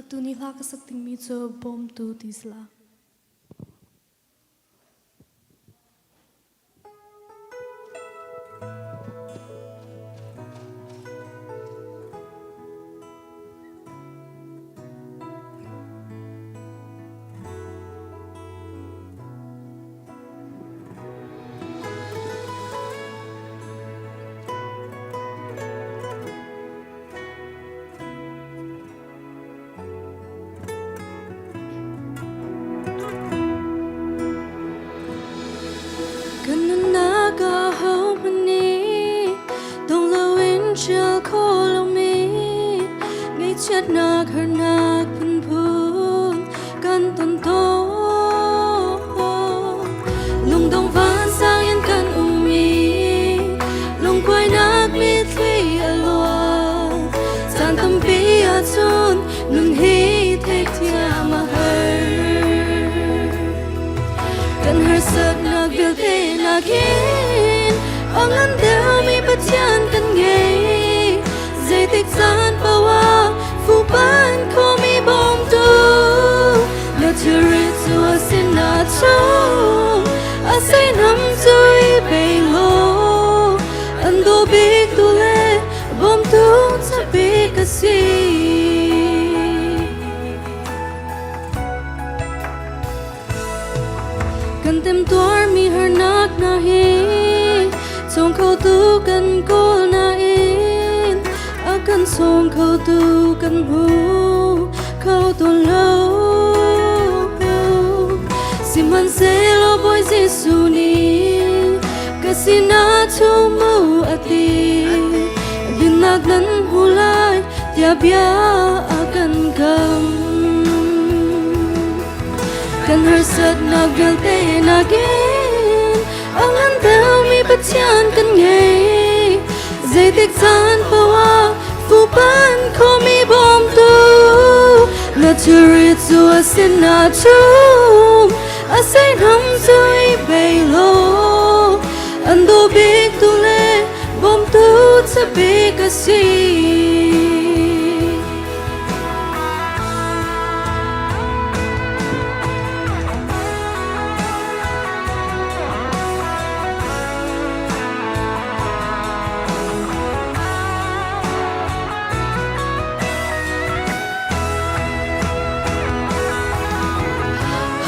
Tuni hla ka sak dingmi cu Bawmtu ti si la. Kan nunnak ahohmanh nih dong loin ṭial khawh lomi ngaihchiatnak harnak phunphun kan ton tawn. Lungdong vansang in kan um i lungkuainak mitthli a luang. Caan tampi ahcun nun hi theihthiam a har. Kan harsatnak vialte nakin a ngan deuhmi Pathian kan ngei. Zeitik caan paoh ah fuhpanh khomi bawmtu na thilri cu a sinah chung a seinam cu i pe law an duh bik tu le bawmtu ca bik a si. Kan temtuarmi harnak hna hi sawng khotu kan kawl nain a kan sawng khotu kan hmu kho tawn lo. Sihmanhsehlaw Bawi Jesuh nih ka sinah chung mu a ti dinnak nan hmu lai tiah bia a kan kam. Kan harsatnak vialte nakin a ngan deuhmi Pathian kan ngei. Zeitik caan paoh ah fuhpanh khomi bawmtu na thilri cu a sinah chung a seihnam cu i bei law an duh bik tu le bawmtu ca bik a si.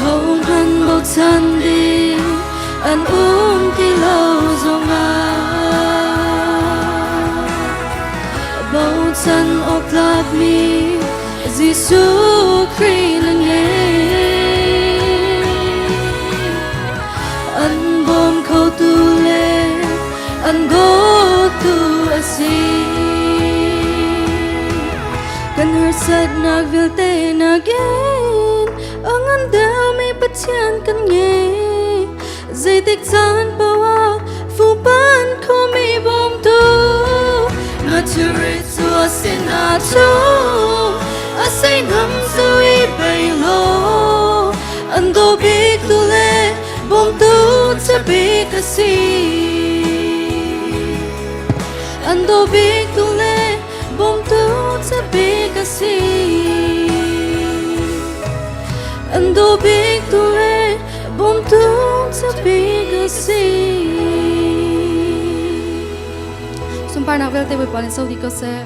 Hohmanh bochan ding an um ti lo zongah bochan awk tlakmi Jesuh Khrih na ngei. An bawm khotu le An dawtu a si. Kan harsatnak vialte nakin a ngan deuhmi Pathian kan ngei. Zeitik caan paoh ah fuhpanh khomi bawmtu na thilri cu a sinah cu a seihnam cu i bei law an daw bik tu le bawmtu che bik a si. An daw bik tu le bawmtu che bik a si. An daw bik tu le bawmtu che bik a si. Sunparnak vialte Bawipa nih co dih ko seh.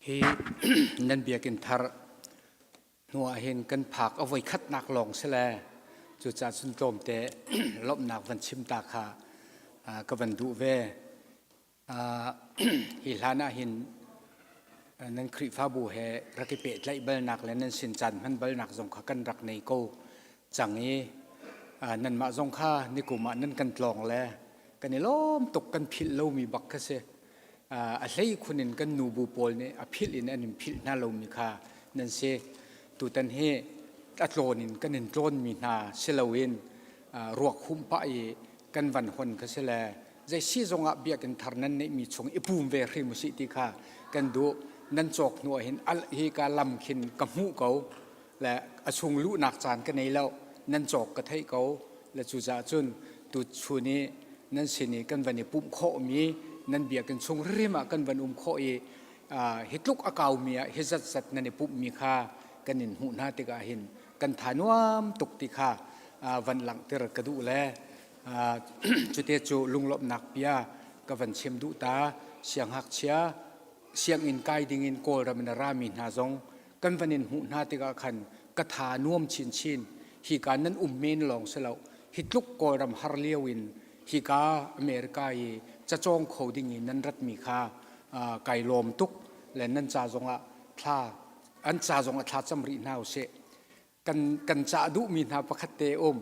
Hi nan biakinn thar hnu ah hin kan phak a voi khatnak lawng si le cucaah cun tlawmte lawmhnak van chim ta kha ka van duh ve. Hi hlan ah hin nan Khrihfabu he rak i pehtlaih balnak le nan sin caan hman balnak zong kha kan rak nei ko cang i nanmah zong kha nikum ah nan kan tlawng le kan i lawm tuk kan philh lomi bak kha si. A hlei khun in kan nubu pawl nih a philh in an in philh hna lomi kha nan si. Tutan hi a tlawn in kan in tlawnmi hna si loin ruak humh pah i kan van hon kha si le zei si zongah biakinn thar nan neihmi chung i pum ve hrim usih ti kha kan duh. Nan cawk hnu ah hin al hi ka lam khin ka hmuh ko le a chung luhnak caan ka nei lo nan cawk ka theih ko le cucaah cun tu chun i nan sin i kan van i pumh khawhmi nan biakinn chung hrim ah kan van um khawh i hi tluk a kaumi ah hi zatzat nan i pumhmi kha kan in hmuh hna tikah hin kan tha nuam tuk ti kha van langhter ka duh le Cute cu lunglawmhnak bia ka van chim duh ta. Siangngakchia sianginn kai dingin Kawlram in a rami hna zong kan van in hmuh hna tikah khan ka tha nuam chinchin. Hika nan um men lawng si lo. Hi tluk Kawlram har lio in hika America i cacawng kho ding in nan ratmi kha kai lawm tuk le nan ca zongah thla an ca zongah thla cam rih hna usih. Kan kan cah duhmi hna pakhat te um.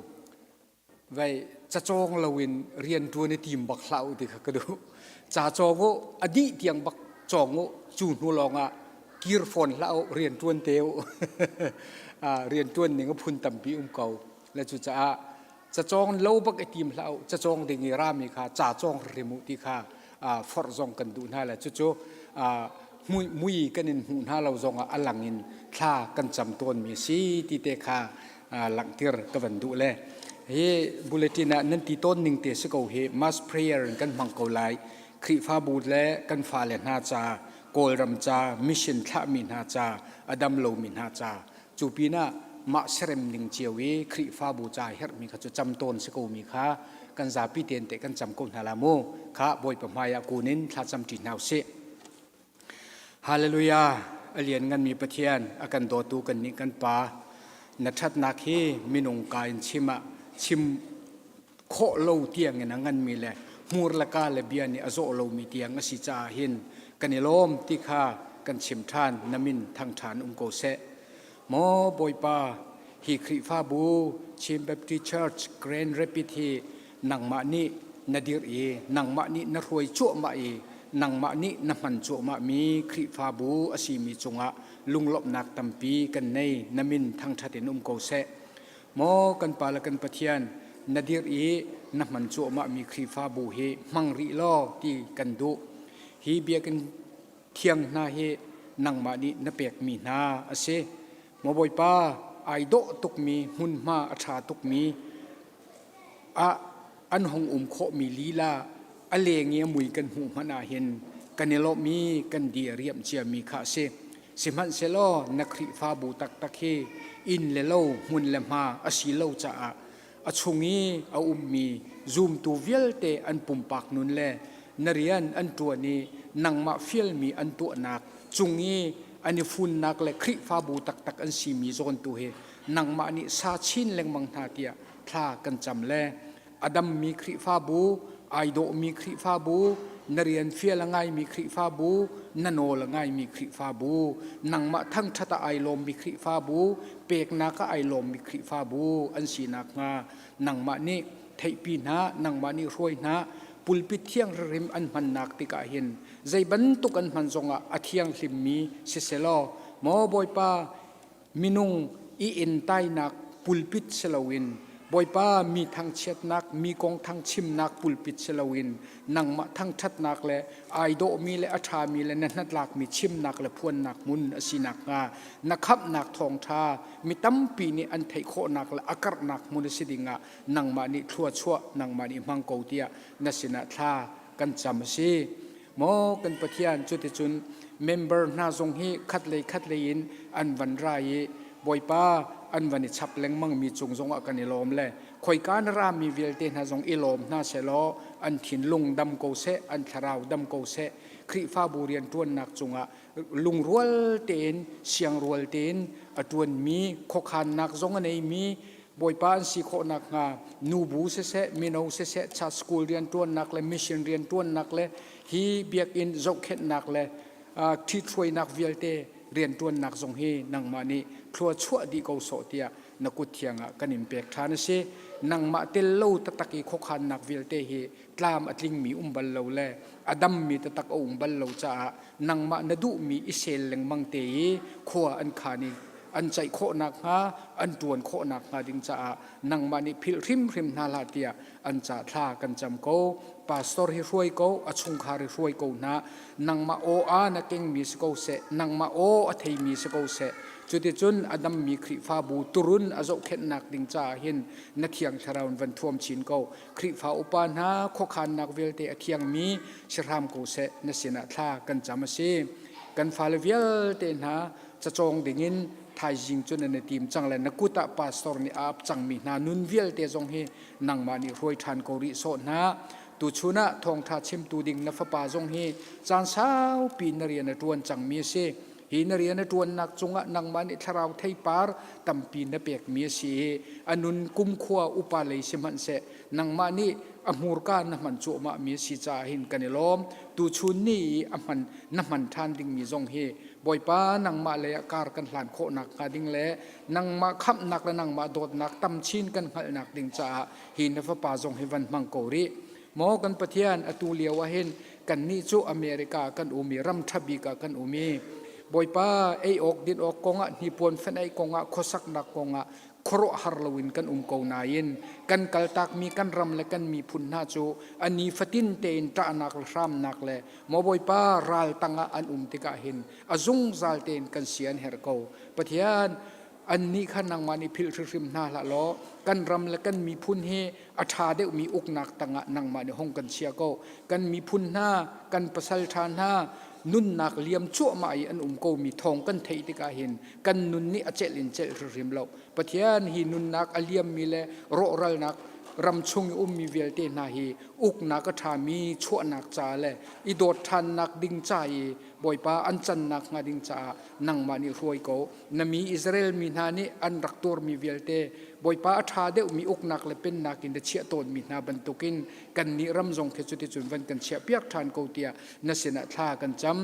Vei cacawng loin rian ṭuan i tim bak hlah u ti kha ka duh. Ca cawng u, a dih tiang bak cawng u, cu hnu lawngah kir fawn hlah u, rian ṭuan te u. Rian ṭuan ning a phun tampi um ko. Le cucaah cacawng lo bak i tim hlah u, cacawng ding i rami kha ca cawng hrim u ti kha forh zong kan duh hna le cucu mui kan in hmuh hna lo zongah a lang in thla kan cam tawnmi a si ti te kha langhter ka van duh le hi bulletin ah nan ti tawn ning te si ko hi mass prayer in kan hmang ko lai Khrihfabu le kan fale hna ca Kawlram ca mission thlahmi hna ca a dam lomi hna ca cu pinah mah serem ning cio i Khrihfabu ca herhmi kha cu cam tawn si ko mi kha kan zapi ten te kan cam ko hna la mu kha Bawipa hmai ah kun in thla cam ṭi hna usih Hallelujah! A liannganmi Pathian, a kan dawtu kannih kan Pa, na ṭhatnak hi minung ka in chim ah chim khawh lo tiangin a nganmi le hmur le ka le bia nih a zawh lomi tiang a si caah hin kan i lawm ti kha kan chim ṭhan. Na min thangṭhan um ko seh. Maw Bawipa, hi Khrihfabu Chin Baptist Church Grand Rapid hi nangmah nih na dirh i nangmah nih na hruai cuahmah i nangmah nih na hman cuahmahmi Khrihfabu a simi cungah lunglawmhnak tampi kan nei na min thangṭhat in um ko seh. Maw kan Pa le kan Pathian, na dirh i na hman cuahmahmi Khrihfabu hi hmang rih law ti kan duh. Hi biakinn thiang hna hi nangmah nih na pekmi hna a si. Maw Bawipa, ai dawh tukmi hmunhma a ṭha tukmi ah an hung um khawhmi lila a leng i a mui kan hmuh hmanh ah hin kan i lawmh i kan di a riamh ciami kha a si. Sihmanhsehlaw na Khrihfabu taktak hi inn le lo hmun le hma a si lo caah a chung i a ummi zumtu vialte an pumpak nun le na rian an ṭuan i nangmah fialmi an tuahnak cung i an i funnak le Khrihfabu taktak an simi zawn tu hi nangmah nih sa chin lengmang hna tiah thla kan cam le a dammi Khrihfabu, ai dawhmi Khrihfabu, na rian fial a ngaimi Khrihfabu, na nawl a ngaimi Khrihfabu, nangmah thangṭhat ah ai lawmmi Khrihfabu, peknak ah ai lawmmi Khrihfabu an si nakhnga nangmah nih theihpi hna, nangmah nih hruai hna, pulpit thianghlim an hmannak tikah hin zei bantuk an hman zongah a thianghlimmi siselaw maw Bawipa minung i entainak pulpit si loin Bawipa mi thangchiatnak mi kong thangchimnak pulpit si loin nangmah thangṭhatnak le ai dawhmi le a ṭhami le na hnatlakmi chimnak le phuannak hmun a si nakhnga na khamhnak thawngṭha mi tampi nih an theih khawhnak le a karhnak hmun a si dingah nangmah nih thluachuah nangmah nih hmang ko tiah na sinah thla kan cam a si. Maw kan Pathian cuticun member hna zong hi khatlei khatlei in an van ra i Bawipa an van i chap lengmang mi cung zongah kan i lawm le khoika na rami vialte hna zong i lawm hna sehlaw an thinlung dam ko seh an thlarau dam ko seh Khrihfabu rianṭuannak cungah lungrual tein siangrual tein a ṭuanmi khuakhannak zong a neimi Bawipa an si khawh nakhnga nubu siseh, mino siseh, church school rianṭuannak le mission rianṭuannak le hi biakinn zohkhenhnak le ṭhithruainak vialte rianṭuannak zong hi nangmah nih thlua chuah dih ko sawh tiah na kut thiang ah kan in pek ṭhan a si. Nangmah tel lo taktak i khuakhannak vialte hi tlam a tlingmi um bal lo le a dammi taktak a um bal lo caah nangmah na duhmi i sel lengmang te i khua an khan i an ceih khawh nakhnga an ṭuan khawh nakhnga ding caah nangmah nih philh hrimhrim hna hlah tiah an ca thla kan cam ko. Pastor hi hruai ko, a chungkhar hi hruai ko hna. Nangmah aw a na kengmi si ko seh, nangmah aw a theimi si ko seh. Cuticun a dammi Khrihfabu turun a zohkhenhnak ding caah hin na Thiang Thlarau in van thuam chin ko. Khrihfa upa hna khuakhannak vialte a thiangmi si hram ko seh na sinah thla kan cam a si. Kan fale vialte hna cacawng dingin thaizing cu nan i tim cang le na kut ah pastor nih a ap cangmi hna nun vialte zong hi nangmah nih hruai ṭhan ko rih sawh hna. Tuchun ah thawngṭha chimtu ding na fapa zong hi caan saupi na rian a ṭuan cangmi a si. Hi na rian a ṭuannak cungah nangmah nih thlarau theipar tampi na pekmi a si i a nun kumkhua upa lei sihmanhseh nangmah nih a hmurka na hman cuahmahmi a si caah hin kan i lawm. Tuchun ni i a hman na hman ṭhan dingmi zong hi Bawipa nangmah lei ah kar kan hlan khawhnak hnga ding le nangmah khamhnak le nangmah dawtnak tam chin kan hngalhnak ding caah hi na fapa zong hi van hmang ko rih. Maw kan Pathian atu lio ah hin kannih cu America kan um i ram ṭha bik ah kan um i Bawipa ei awk din awk kongah hnipuan fenh-aih kongah khuasaknak kongah khuaruahhar loin kan um ko nain kan kaltakmi kan ram le kan miphun hna cu a nifatin tein ṭahnak le hramnak le maw Bawipa ral tangah an um tikah hin a zungzal tein kan si an herh ko. Pathian annih kha nangmah nih philh hrimhrim hna hlah law kan ram le kan miphun hi a ṭha deuhmi uknak tangah nangmah nih hong kan chia ko. Kan miphun hna, kan pasal ṭha hna nunnak liam cuahmah i an um komi thawng kan theih tikah hin kan nun nih a celh in celh hrimhrim lo. Pathian hi nunnak a liammi le rawhralnak ram chung i ummi vialte hna hi uknak a ṭhami chuahnak ca le i dawt ṭhannak ding ca i Bawipa an cannak hnga ding caah nangmah nih hruai ko. Na mi Israel mi hna nih an rak tuarmi vialte Bawipa a ṭha deuhmi uknak le pennak in na chiah tawnmi hna bantukin kannih ram zong khi cuticun van kan chiahpiak ṭhan ko tiah na sinah thla kan cam.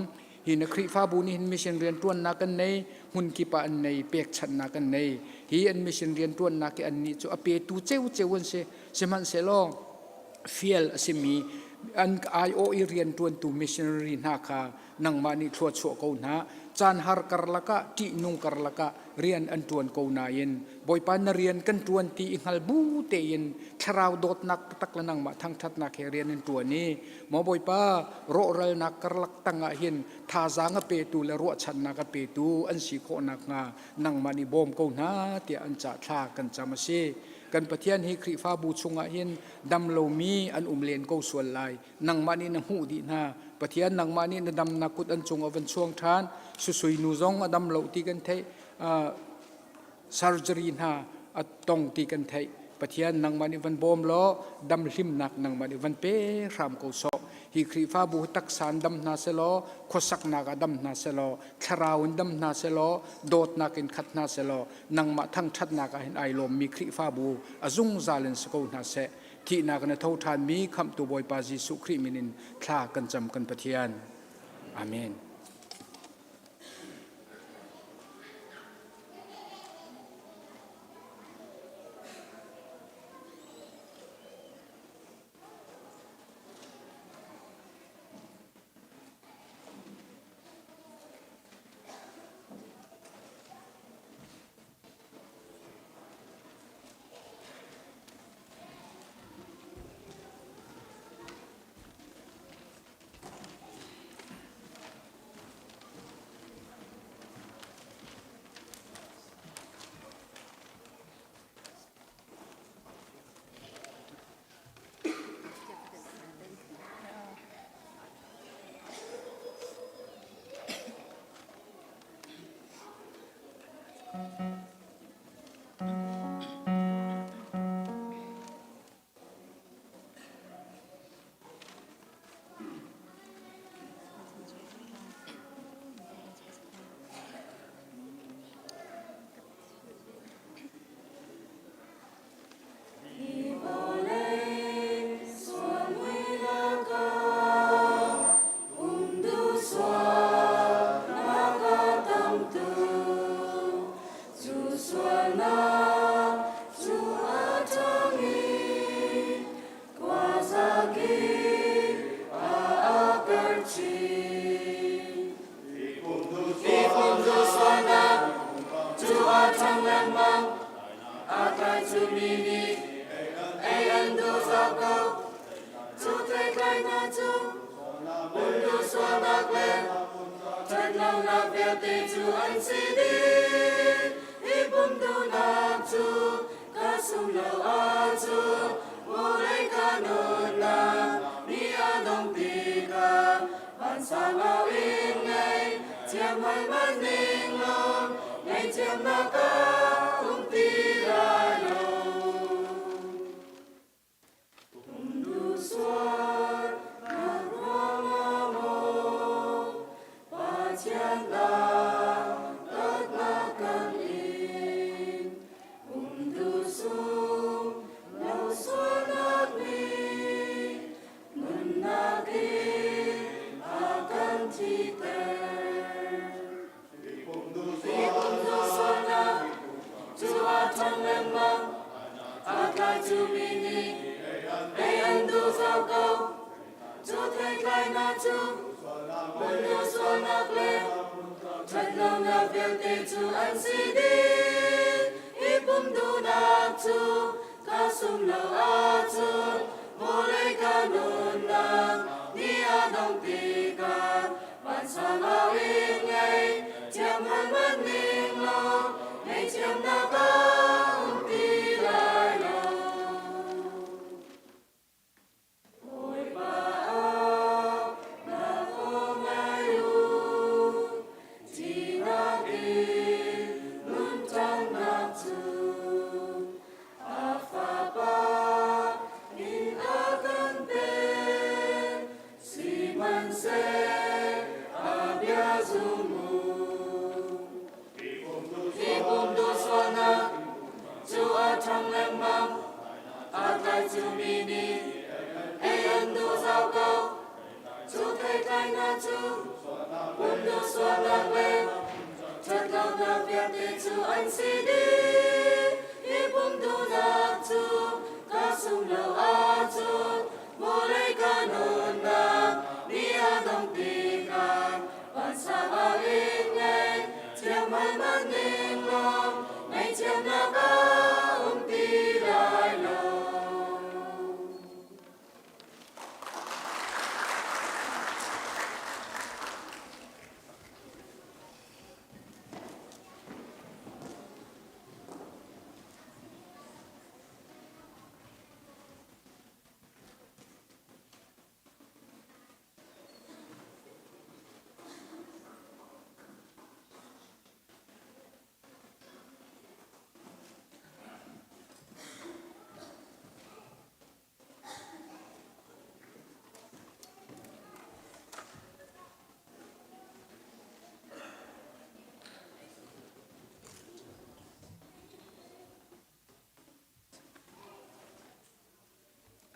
Hi na Khrihfabu nih hin mission rianṭuannak an nei, hmun kip ah an nei, pekchanhnak an nei. Hi an mission rianṭuannak hi annih cu a petu ceuceu an si. Sihmanhsehlaw fial a simi an aiawh i rianṭuantu missionary hna kha nangmah nih thluachuah ko hna. Caan har karlak ah, ṭihnung karlak ah rian an ṭuan ko nain Bawipa na rian kan ṭuan ti i hngal bu tein thlarau dawtnak taktak le nangmah thangṭhatnak he rian an ṭuan i maw Bawipa rawhralnak karlak tangah hin thazaang a petu le ruahchannak a petu an si khawh nakhnga nangmah nih bawm ko hna tiah an cah thla kan cam a si. Kan Pathian hi Khrihfabu chungah hin dam lomi an um len ko sual lai. Nangmah nih na hmuh dih hna. Pathian nangmah nih na damnak kut an cung a van chuang ṭhan. Susui nu zong a dam lo ti kan theih. Surgery hna a tong ti kan theih. Pathian nangmah nih van bawm law damhlimnak nangmah nih van pe hram ko sawh. Hi Khrihfabu taksa in dam hna selaw, khuasaknak ah dam hna selaw, thlarau in dam hna selaw, dawtnak in khat hna selaw, nangmah thangṭhatnak ah hin ai lawmmi Khrihfabu a zungzal in si ko hna seh. Thihnak in a tho ṭhanmi Khamhtu Bawipa Jesuh Khrih min in thla kan cam kan Pathian. Amen.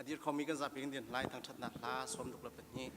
dir khomi kan zapi kan din lai thangṭhatnak hla 62.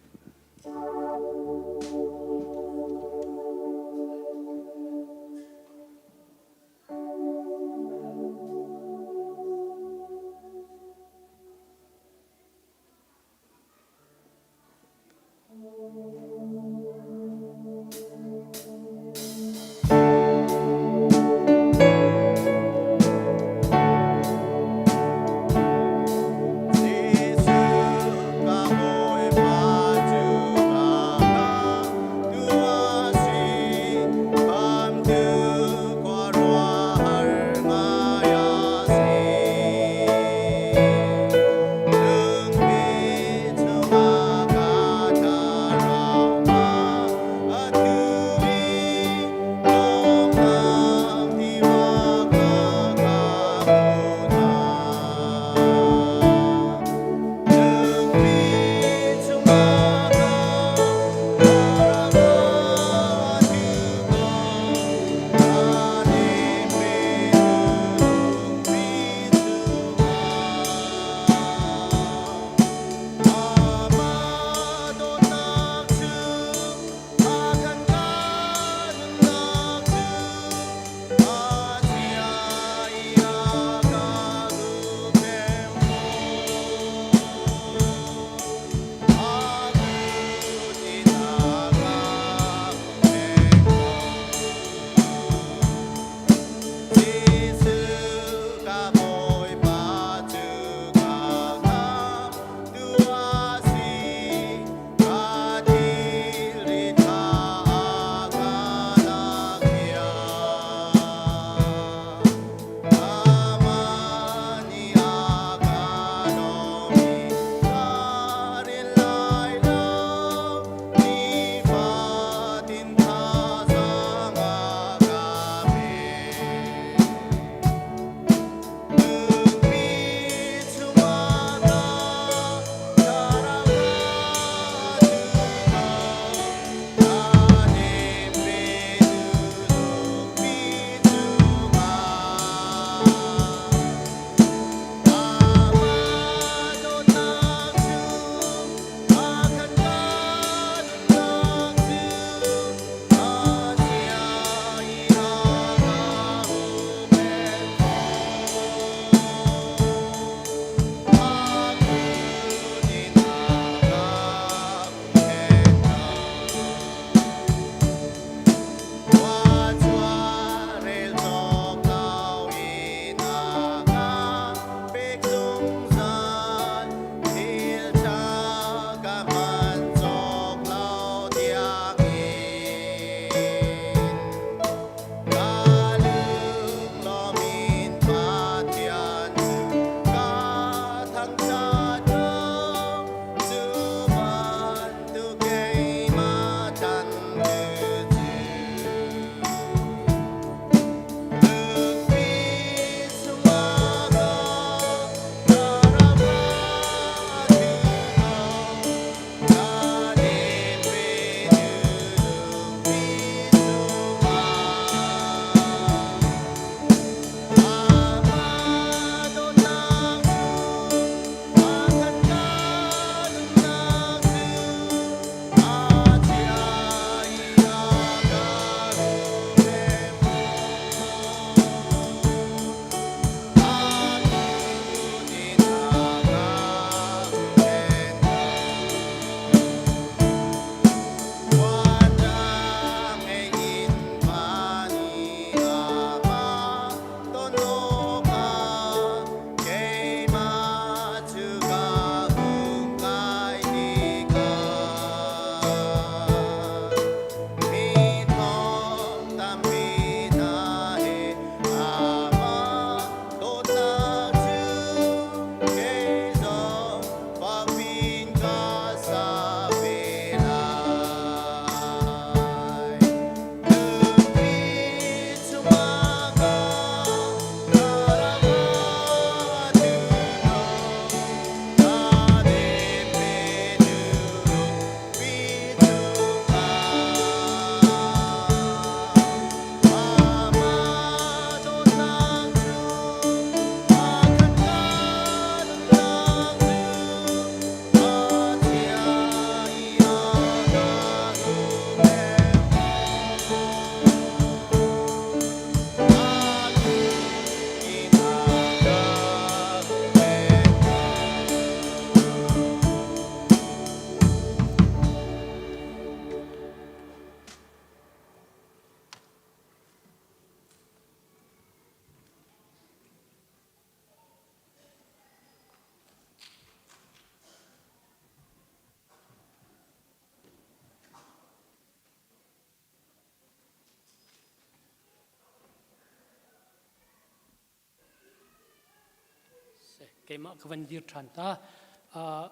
Keimah ka van dir ṭhan ta.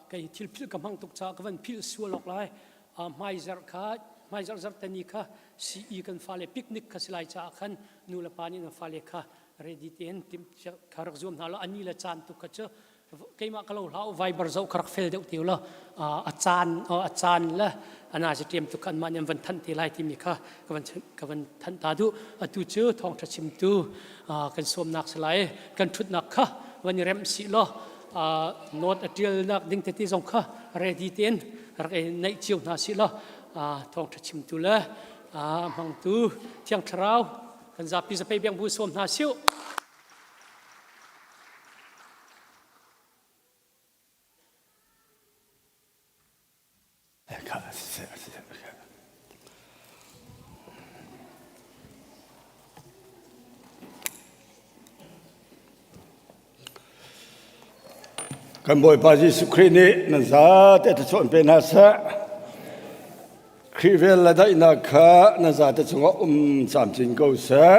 Kei thil philh ka hmang tuk caah ka van philh sual awk lai. Hmaizarh kha hmaizarh zarhteni kha CE kan fale picnic kha si lai caah khan nu le pa nih nan fale kha ready tein timh kha rak zuam hna law ani le caan tuk kha cu keimah ka lo hlah Viber zoh kha rak fel deuh te law a caan a caan le ana si ṭiam tuk kan mah nih an van thanh te lai timi kha ka van ka van thanh ta duh. Atu cu thawngṭha chimtu kan sawmnak si lai. Kan ṭhutnak kha van i remh sih law note a ṭialnak ding tete zong kha ready tein rak i neih cio hna sih law thawngṭha chimtu le hmangtu Thiang Thlarau kan zapi zapei biang bu sawm hna siu. Kan Bawipa Jesuh Khrih nih nan zate thluachuah in pe hna seh. Khrih vel le daihnak kha nan zate cungah um camcin ko seh.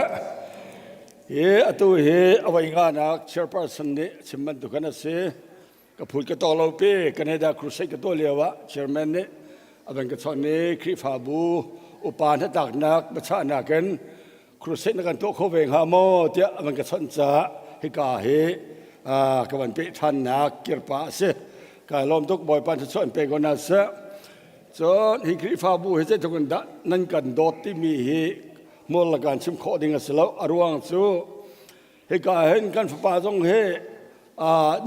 Hi atu hi a voi nganak chairperson nih chim bantuk an a si. Ka phut ka tawk lo pi Canada crusade ka tuah lio ah chairman nih a van ka chawnh i Khrihfabu upa hnatlaknak biachahnak in crusade na kan tuah kho ve hnga maw tiah a van ka chawnh caah hika hi ka van peh ṭhannak kirpa a si. Kai lawm tuk Bawipa thluachuah in pe ko hna seh. Cun hi Khrihfabu hi zeitluk in dah nan kan dawt timi hi hmur le kan chim khawh ding a si lo. A ruang cu Hika hin kan fapa zong hi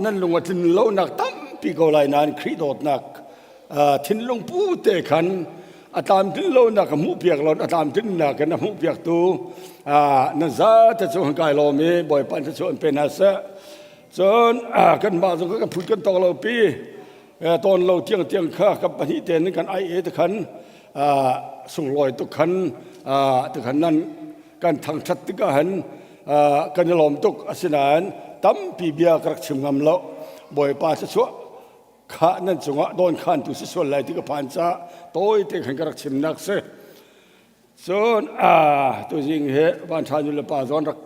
nan lung a tlin lonak tampi ko lai nain Khrih dawtnak thinlung pu te khan a tlamtlin lonak a hmuhpiak lo a tlamtlinnak in a hmuhpiaktu nan zate cu han kai lawm i Bawipa cu an pe hna seh. Cun kanmah zong kan phut kan tawk lo pi tawn lo tiang tiang kha kan pahnih tein kan ai e te khan sunglawi tuk khan te khan nan kan thangṭhat tikah hin kan i lawm tuk asinain tampi bia ka rak chim ngam lo Bawipa thluachuah kha nan cungah dawn khantu si sual lai ti ka phan caah tawite khan ka rak chimnak si cun tuzing hi vanṭha nu le pa zawn rak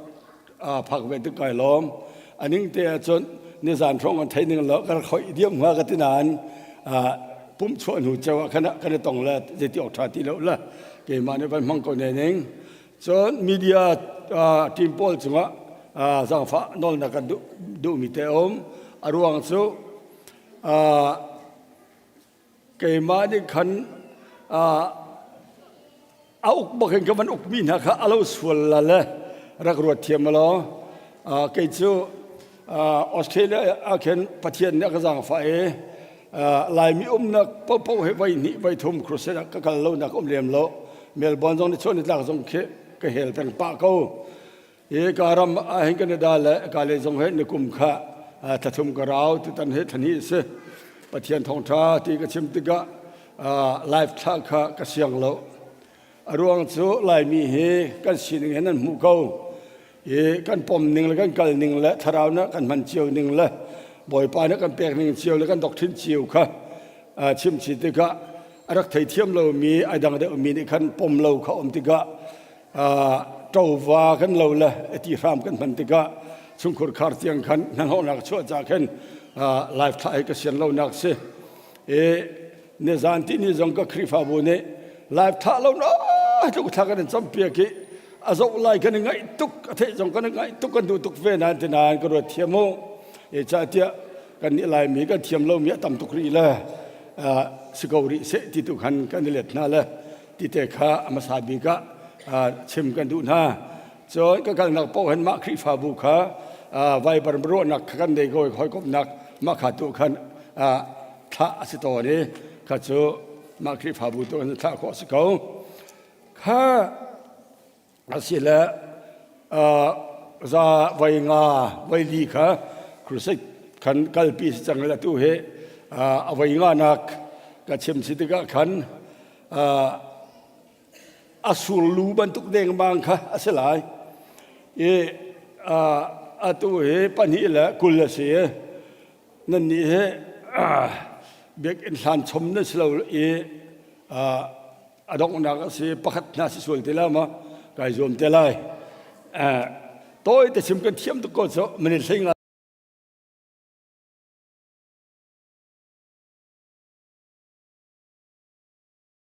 phak ve tik kai lawm aning te ahcun nizan hrawng kan thei ning lo ka rak hoih diam hnga ka ti nain pumh chuah hnu ceu ah khan kan i tong le zeiti awk ṭha ti lo le keimah nih van hmang ko ne ning cun media team pawl cungah zaangfah nawlnak kan duhmi te um a ruang cu keimah nih khan a uk bak in ka van ukmi hna kha a lo sual la le rak ruat thiam law kei cu Australia ah khin Pathian nih a ka zaangfah i Laimi umnak paohpaoh hi voi hnih voi thum crusade ah ka kal lonak um lem lo Melbourne zong ni chuah ni tlak zong khi ka hel peng pah ko Hi ka ram ah hin Canada le ka le zong he ni kum kha thlathum ka rau tutan he thlahnih si. Pathian thawngṭha ti ka chim tikah live thlah kha ka siang lo. A ruang cu Laimi hi kan sining he nan hmuh ko. I kan pom ning le kan kal ning le thlarau na kan hman cio ning le Bawipa nih kan pek ning cio le kan doctrine cio kha chim chih tikah a rak theithiam lomi ai dang deuhmi nih khan pom lo kha um tikah ṭova kan lo le ti hram kan hman tikah chungkhur khar tiang khan hnahnawhnak chuah ca khin live thlah hi ka sian lonak si i nizan ti ni zong ka Khrihfabu nih live thlah lo na tluk thla kan in campiak i a zoh lai kan i ngaih tuk a theih zong kan i ngaih tuk kan duh tuk ve nain ti nain ka ruat thiam u e ca tiah kan nih Laimi kan thiam lomi a tam tuk rih le si ko rih seh ti tu khan kan i let hna le tite kha a hmasa bik ah chim kan duh hna. Cun ka kalnak paoh hin mah Khrihfabu kha Viber ruahnak kha kan nei ko hawikomhnak mah kha tu khan thlah a si tawn i kha cu mah Khrihfabu tu in thlah khawh a si ko. Kha asile za voi nga voi li kha crusade khan kalpi si cang le tu hi a voi nga nak ka chim si tikah khan a surlu bantuk dengmang kha a si lai i atu hi pahnih le 20 a si i nannih hi biakinn hlan chom nan si lo i a donghnak a si pakhat hna si sual te la ma kai zuam te lai tawi te chim kan thiam tuk ko cu minute hlei nga.